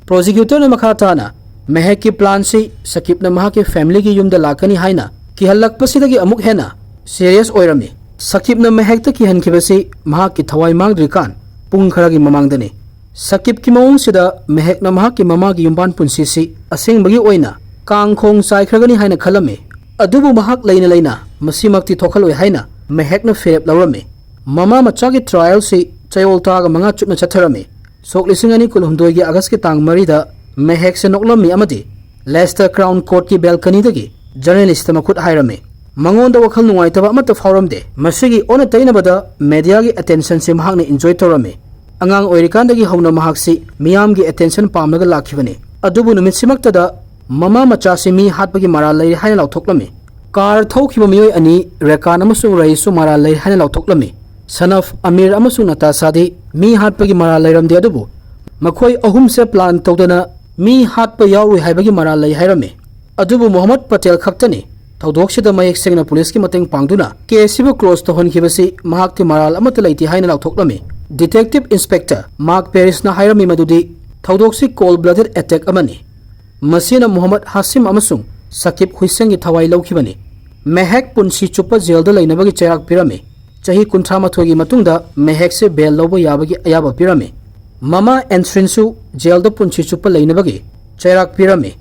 ꯄ꯭ꯔꯣꯁꯤꯀ꯭ꯌꯨꯇꯔꯅ ꯃꯈꯥ ꯇꯥꯅ ꯃꯦꯍꯦꯛꯀꯤ ꯄ꯭ꯂꯥꯟꯁꯤ ꯁꯀꯤꯞꯅ ꯃꯍꯥꯛꯀꯤ ꯐꯦꯃꯤꯂꯤꯒꯤ ꯌꯨꯝꯗ ꯂꯥꯛꯀꯅꯤ ꯍꯥꯏꯅ ꯀꯤꯍꯜꯂꯛꯄꯁꯤꯗꯒꯤ ꯑꯃꯨꯛ ꯍꯦꯟꯅ ꯁꯤꯔꯤꯌꯁ ꯑꯣꯏꯔꯝꯃꯤ꯫ ꯁꯀꯤꯞꯅ ꯃꯦꯍꯦꯛꯇ ꯀꯤꯍꯟꯈꯤꯕꯁꯤ ꯃꯍꯥꯛꯀꯤ ꯊꯋꯥꯏ ꯃꯥꯡꯗ꯭ꯔꯤꯀꯥꯟ ꯄꯨꯡ ꯈꯔꯒꯤ ꯃꯃꯥꯡꯗꯅꯤ꯫ ꯁꯀꯤꯞꯀꯤ ꯃꯑꯣꯡꯁꯤꯗ ꯃꯦꯍꯦꯛꯅ ꯃꯍꯥꯛꯀꯤ ꯃꯃꯥꯒꯤ ꯌꯨꯝꯕꯥꯟ ꯄꯨꯟꯁꯤꯁꯤ ꯑꯁꯦꯡꯕꯒꯤ ꯑꯣꯏꯅ ꯀꯥꯡꯈꯣꯡ ꯆꯥꯏꯈ꯭ꯔꯒꯅꯤ ꯍꯥꯏꯅ ꯈꯜꯂꯝꯃꯤ꯫ ꯑꯗꯨꯕꯨ ꯃꯍꯥꯛ ꯂꯩꯅ ꯂꯩꯅ ꯃꯁꯤꯃꯛꯇꯤ ꯊꯣꯛꯍꯜꯂꯣꯏ ꯍꯥꯏꯅ ꯃꯦꯍꯦꯛꯅ ꯐꯤꯔꯦꯞ ꯂꯧꯔꯝꯃꯤ꯫ ꯃꯃꯥ ꯃꯆꯥꯒꯤ ꯇ꯭ꯔꯥꯌꯦꯜꯁꯤ ꯆꯌꯣꯜ ꯇꯔꯥꯒ ꯃꯉꯥ ꯆꯨꯞꯅ ꯆꯠꯊꯔꯝꯃꯤ꯫ ꯁꯣꯛ ꯂꯤꯁꯤꯡ ꯑꯅꯤ ꯀꯨꯟꯍꯨꯝꯗꯣꯏꯒꯤ ꯑꯥꯒꯁꯀꯤ ꯇꯥꯡ ꯃꯔꯤꯗ ꯃꯦꯍꯦꯛꯁꯦ ꯅꯣꯛꯂꯝꯃꯤ ꯑꯃꯗꯤ ꯂꯦꯁꯇꯔ ꯀ꯭ꯔꯥꯎꯟ ꯀꯣꯔꯠꯀꯤ ꯕꯦꯜꯀꯅꯤꯗꯒꯤ ꯖꯔꯅꯦꯂꯤꯁꯇ ꯃꯈꯨꯠ ꯍꯥꯏꯔꯝꯃꯤ꯫ ꯃꯉꯣꯟꯗ ꯋꯥꯈꯜ ꯅꯨꯡꯉꯥꯏꯇꯕ ꯑꯃꯠꯇ ꯐꯥꯎꯔꯝꯗꯦ꯫ ꯃꯁꯤꯒꯤ ꯑꯣꯟꯅ ꯇꯩꯅꯕꯗ ꯃꯦꯗꯤꯌꯥꯒꯤ ꯑꯦꯇꯦꯟꯁꯟꯁꯤ ꯃꯍꯥꯛꯅ ꯏꯟꯖꯣꯏ ꯇꯧꯔꯝꯃꯤ꯫ ꯑꯉꯥꯡ ꯑꯣꯏꯔꯤꯀꯥꯟꯗꯒꯤ ꯍꯧꯅ ꯃꯍꯥꯛꯁꯤ ꯃꯤꯌꯥꯝꯒꯤ ꯑꯦꯇꯦꯟꯁꯟ ꯄꯥꯝꯂꯒ ꯂꯥꯛꯈꯤꯕꯅꯤ꯫ ꯑꯗꯨꯕꯨ ꯅꯨꯃꯤꯠꯁꯤꯃꯛꯇꯗ ꯃꯃꯥ ꯃꯆꯥꯁꯤ ꯃꯤ ꯍꯥꯠꯄꯒꯤ ꯃꯔꯥꯜ ꯂꯩꯔꯦ ꯍꯥꯏꯅ ꯂꯥꯎꯊꯣꯛꯂꯝꯃꯤ꯫ ꯀꯥꯔ ꯊꯧꯈꯤꯕ ꯃꯤꯑꯣꯏ ꯑꯅꯤ, ꯔꯦꯀꯥꯟ ꯑꯃꯁꯨꯡ ꯔꯌꯤꯁꯁꯨ ꯃꯔꯥꯜ ꯂꯩꯔꯦ ꯍꯥꯏꯅ ꯂꯥꯎꯊꯣꯛꯂꯝꯃꯤ꯫ Son of ꯑꯃꯤꯔ ꯑꯃꯁꯨꯡ ꯅꯇꯥꯁꯥꯗꯤ ꯃꯤ ꯍꯥꯠꯄꯒꯤ ꯃꯔꯥꯜ ꯂꯩꯔꯝꯗꯦ, ꯑꯗꯨꯕꯨ ꯃꯈꯣꯏ ꯑꯍꯨꯝꯁꯦ ꯄ꯭ꯂꯥꯟ ꯇꯧꯗꯅ ꯃꯤ ꯍꯥꯠꯄ ꯌꯥꯎꯔꯨꯏ ꯍꯥꯏꯕꯒꯤ ꯃꯔꯥꯜ ꯂꯩ ꯍꯥꯏꯔꯝꯃꯤ꯫ ꯑꯗꯨꯕꯨ ꯃꯣꯍꯝꯃꯗ ꯄꯇꯦꯜ ꯈꯛꯇꯅꯤ ꯊꯧꯗꯣꯛꯁꯤꯗ ꯃꯌꯦꯛ ꯁꯦꯡꯅ ꯄꯨꯂꯤꯁꯀꯤ ꯃꯇꯦꯡ ꯄꯥꯡꯗꯨꯅ ꯀꯦꯁꯁꯤꯕꯨ ꯀ꯭ꯂꯣꯖ ꯇꯧꯍꯟꯈꯤꯕꯁꯤ ꯃꯍꯥꯛꯇꯤ ꯃꯔꯥꯜ ꯑꯃꯠꯇ ꯂꯩꯇꯦ ꯍꯥꯏꯅ ꯂꯥꯎꯊꯣꯛꯂꯝꯃꯤ꯫ ꯗꯤꯇꯦꯛꯇꯤꯚ ꯏꯟꯁꯄꯦꯛꯇꯔ ꯃꯥꯔꯛ ꯄꯦꯔꯤꯁꯅ ꯍꯥꯏꯔꯝꯃꯤ ꯃꯗꯨꯗꯤ ꯊꯧꯗꯣꯛꯁꯤ ꯀꯣꯜ ꯕ꯭ꯂꯗꯦꯗ ꯑꯦꯇꯦꯛ ꯑꯃꯅꯤ꯫ ꯃꯁꯤꯅ ꯃꯨꯍꯝꯃꯗ ꯍꯥꯁꯤꯝ ꯑꯃꯁꯨꯡ ꯁꯀꯤꯕ ꯍꯨꯏꯁꯦꯟꯒꯤ ꯊꯋꯥꯏ ꯂꯧꯈꯤꯕꯅꯤ꯫ ꯃꯦꯍꯦꯛ ꯄꯨꯟꯁꯤ ꯆꯨꯞꯄ ꯖꯦꯜꯗ ꯂꯩꯅꯕꯒꯤ ꯆꯩꯔꯥꯛ ꯄꯤꯔꯝꯃꯤ꯫ ꯆꯍꯤ ꯀꯨꯟꯊ꯭ꯔꯥ ꯃꯥꯊꯣꯏꯒꯤ ꯃꯇꯨꯡꯗ ꯃꯦꯍꯦꯛꯁꯦ ꯕꯦꯜ ꯂꯧꯕ ꯌꯥꯕꯒꯤ ꯑꯌꯥꯕ ꯄꯤꯔꯝꯃꯤ꯫ ꯃꯃꯥ ꯑꯦꯟꯁ꯭ꯔꯤꯟꯁꯨ ꯖꯦꯜꯗ ꯄꯨꯟꯁꯤ ꯆꯨꯞꯄ ꯂꯩꯅꯕꯒꯤ ꯆꯩꯔꯥꯛ ꯄꯤꯔꯝꯃꯤ꯫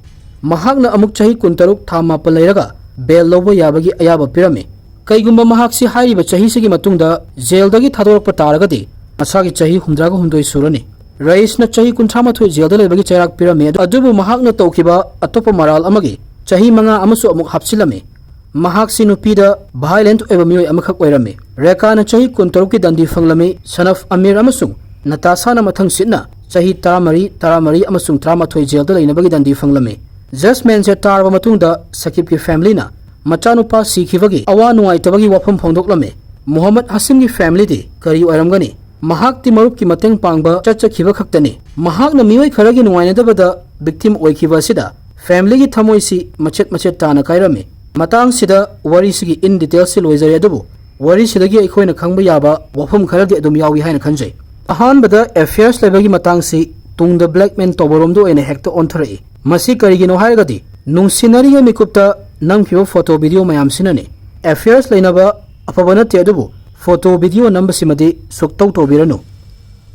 ꯃꯍꯥꯛꯅ ꯑꯃꯨꯛ ꯆꯍꯤ ꯀꯨꯟꯇꯔꯨꯛ ꯊꯥ ꯃꯥꯄꯜ ꯂꯩꯔꯒ ꯕꯦꯜ ꯂꯧꯕ ꯌꯥꯕꯒꯤ ꯑꯌꯥꯕ ꯄꯤꯔꯝꯃꯤ꯫ ꯀꯩꯒꯨꯝꯕ ꯃꯍꯥꯛꯁꯤ ꯍꯥꯏꯔꯤꯕ ꯆꯍꯤꯁꯤꯒꯤ ꯃꯇꯨꯡꯗ ꯖꯦꯜꯗꯒꯤ ꯊꯥꯗꯣꯔꯛꯄ ꯇꯥꯔꯒꯗꯤ ꯃꯁꯥꯒꯤ ꯆꯍꯤ ꯍꯨꯝꯗ꯭ꯔꯥꯒ ꯍꯨꯝꯗꯣꯏ ꯁꯨꯔꯅꯤ꯫ ꯔꯌꯤꯁꯅ ꯆꯍꯤ ꯀꯨꯟꯊ꯭ꯔꯥ ꯃꯥꯊꯣꯏ ꯖꯦꯜꯗ ꯂꯩꯕꯒꯤ ꯆꯩꯔꯥꯛ ꯄꯤꯔꯝꯃꯤ, ꯑꯗꯨꯕꯨ ꯃꯍꯥꯛꯅ ꯇꯧꯈꯤꯕ ꯑꯇꯣꯞꯄ ꯃꯔꯥꯜ ꯑꯃꯒꯤ ꯆꯍꯤ ꯃꯉꯥ ꯑꯃꯁꯨ ꯑꯃꯨꯛ ꯍꯥꯞꯆꯤꯜꯂꯝꯃꯤ꯫ ꯃꯍꯥꯛꯁꯤ ꯅꯨꯄꯤꯗ ꯚꯥꯏꯂꯦꯟꯠ ꯑꯣꯏꯕ ꯃꯤꯑꯣꯏ ꯑꯃꯈꯛ ꯑꯣꯏꯔꯝꯃꯤ꯫ ꯔꯦꯀꯥꯅ ꯆꯍꯤ ꯀꯨꯟꯇꯔꯨꯛꯀꯤ ꯗꯟꯗꯤ ꯐꯪꯂꯝꯃꯤ꯫ ꯁꯟ ꯑꯣꯐ ꯑꯃꯤꯔ ꯑꯃꯁꯨꯡ ꯅꯇꯥꯁꯥꯅ ꯃꯊꯪ ꯁꯤꯠꯅ ꯆꯍꯤ ꯇꯔꯥꯃꯔꯤ, ꯇꯔꯥꯃꯔꯤ ꯑꯃꯁꯨꯡ ꯇꯔꯥꯃꯥꯊꯣꯏ ꯖꯦꯜꯗ ꯂꯩꯅꯕꯒꯤ ꯗꯟꯗꯤ ꯐꯪꯂꯝꯃꯤ꯫ ꯖꯖꯃꯦꯟꯁꯦ ꯇꯥꯔꯕ ꯃꯇꯨꯡꯗ ꯁꯀꯤꯕꯀꯤ ꯐꯦꯃꯤꯂꯤꯅ ꯃꯆꯥꯅꯨꯄꯥ ꯁꯤꯈꯤꯕꯒꯤ ꯑꯋꯥ ꯅꯨꯡꯉꯥꯏꯇꯕꯒꯤ ꯋꯥꯐꯝ ꯐꯣꯡꯗꯣꯛꯂꯝꯃꯤ꯫ ꯃꯨꯍꯝꯃꯗ ꯍꯥꯁꯤꯝꯒꯤ ꯐꯦꯃꯤꯂꯤꯗꯤ ꯀꯔꯤ ꯑꯣꯏꯔꯝꯒꯅꯤ? ꯃꯍꯥꯛꯇꯤ ꯃꯔꯨꯞꯀꯤ ꯃꯇꯦꯡ ꯄꯥꯡꯕ ꯆꯠꯆꯈꯤꯕ ꯈꯛꯇꯅꯤ꯫ ꯃꯍꯥꯛꯅ ꯃꯤꯑꯣꯏ ꯈꯔꯒꯤ ꯅꯨꯡꯉꯥꯏꯅꯗꯕꯗ ꯚꯤꯛꯇꯤꯝ ꯑꯣꯏꯈꯤꯕ ꯑꯁꯤꯗ ꯐꯦꯃꯤꯂꯤꯒꯤ ꯊꯃꯣꯏꯁꯤ ꯃꯆꯦꯠ ꯃꯆꯦꯠ ꯇꯥꯅ ꯀꯥꯏꯔꯝꯃꯤ꯫ ꯃꯇꯥꯡꯁꯤꯗ ꯋꯥꯔꯤꯁꯤꯒꯤ ꯏꯟ ꯗꯤꯇꯦꯜꯁꯁꯤ ꯂꯣꯏꯖꯔꯦ, ꯑꯗꯨꯕꯨ ꯋꯥꯔꯤꯁꯤꯗꯒꯤ ꯑꯩꯈꯣꯏꯅ ꯈꯪꯕ ꯌꯥꯕ ꯋꯥꯐꯝ ꯈꯔꯗꯤ ꯑꯗꯨꯝ ꯌꯥꯎꯏ ꯍꯥꯏꯅ ꯈꯟꯖꯩ꯫ ꯑꯍꯥꯟꯕꯗ ꯑꯦꯐꯤꯌꯔꯁ ꯂꯩꯕꯒꯤ ꯃꯇꯥꯡꯁꯤ ꯇꯨꯡꯗ ꯕ꯭ꯂꯦꯛꯃꯦꯟ ꯇꯧꯕꯔꯣꯝꯗ ꯑꯣꯏꯅ ꯍꯦꯛꯇ ꯑꯣꯟꯊꯔꯛꯏ꯫ ꯃꯁꯤ ꯀꯔꯤꯒꯤꯅꯣ ꯍꯥꯏꯔꯒꯗꯤ ꯅꯨꯡꯁꯤꯅꯔꯤꯉꯩ ꯃꯤꯀꯨꯞꯇ ꯅꯝꯈꯤꯕ ꯐꯣꯇꯣ ꯚꯤꯗꯤꯑꯣ ꯃꯌꯥꯝꯁꯤꯅꯅꯤ꯫ ꯑꯦꯐꯤꯌꯔꯁ ꯂꯩꯅꯕ ꯑꯐꯕ ꯅꯠꯇꯦ, ꯑꯗꯨꯕꯨ ꯐꯣꯇꯣ ꯚꯤꯗꯤꯑꯣ ꯅꯝꯕꯁꯤꯃꯗꯤ ꯁꯨꯛꯇꯧ ꯇꯧꯕꯤꯔꯅꯨ꯫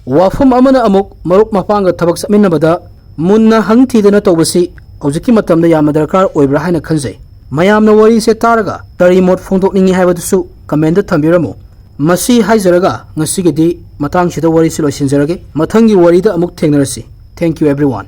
ꯋꯥꯐꯝ ꯑꯃꯅ ꯑꯃꯨꯛ ꯃꯔꯨꯞ ꯃꯄꯥꯡꯒ ꯊꯕꯛ ꯆꯠꯃꯤꯟꯅꯕꯗ ꯃꯨꯟꯅ ꯍꯪ ꯊꯤꯗꯅ ꯇꯧꯕꯁꯤ ꯍꯧꯖꯤꯛꯀꯤ ꯃꯇꯝꯗ ꯌꯥꯝꯅ ꯗꯔꯀꯥꯔ ꯑꯣꯏꯕ꯭ꯔꯥ ꯍꯥꯏꯅ ꯈꯟꯖꯩ꯫ ꯃꯌꯥꯝꯅ ꯋꯥꯔꯤꯁꯦ ꯇꯥꯔꯒ ꯀꯔꯤ ꯃꯣꯠ ꯐꯣꯡꯗꯣꯛꯅꯤꯡꯉꯤ ꯍꯥꯏꯕꯗꯨꯁꯨ ꯀꯃꯦꯟꯗ ꯊꯝꯕꯤꯔꯝꯃꯨ꯫ ꯃꯁꯤ ꯍꯥꯏꯖꯔꯒ ꯉꯁꯤꯒꯤꯗꯤ ꯃꯇꯥꯡꯁꯤꯗ ꯋꯥꯔꯤꯁꯤ ꯂꯣꯏꯁꯤꯟꯖꯔꯒꯦ꯫ ꯃꯊꯪꯒꯤ ꯋꯥꯔꯤꯗ ꯑꯃꯨꯛ ꯊꯦꯡꯅꯔꯁꯤ꯫ Thank you everyone.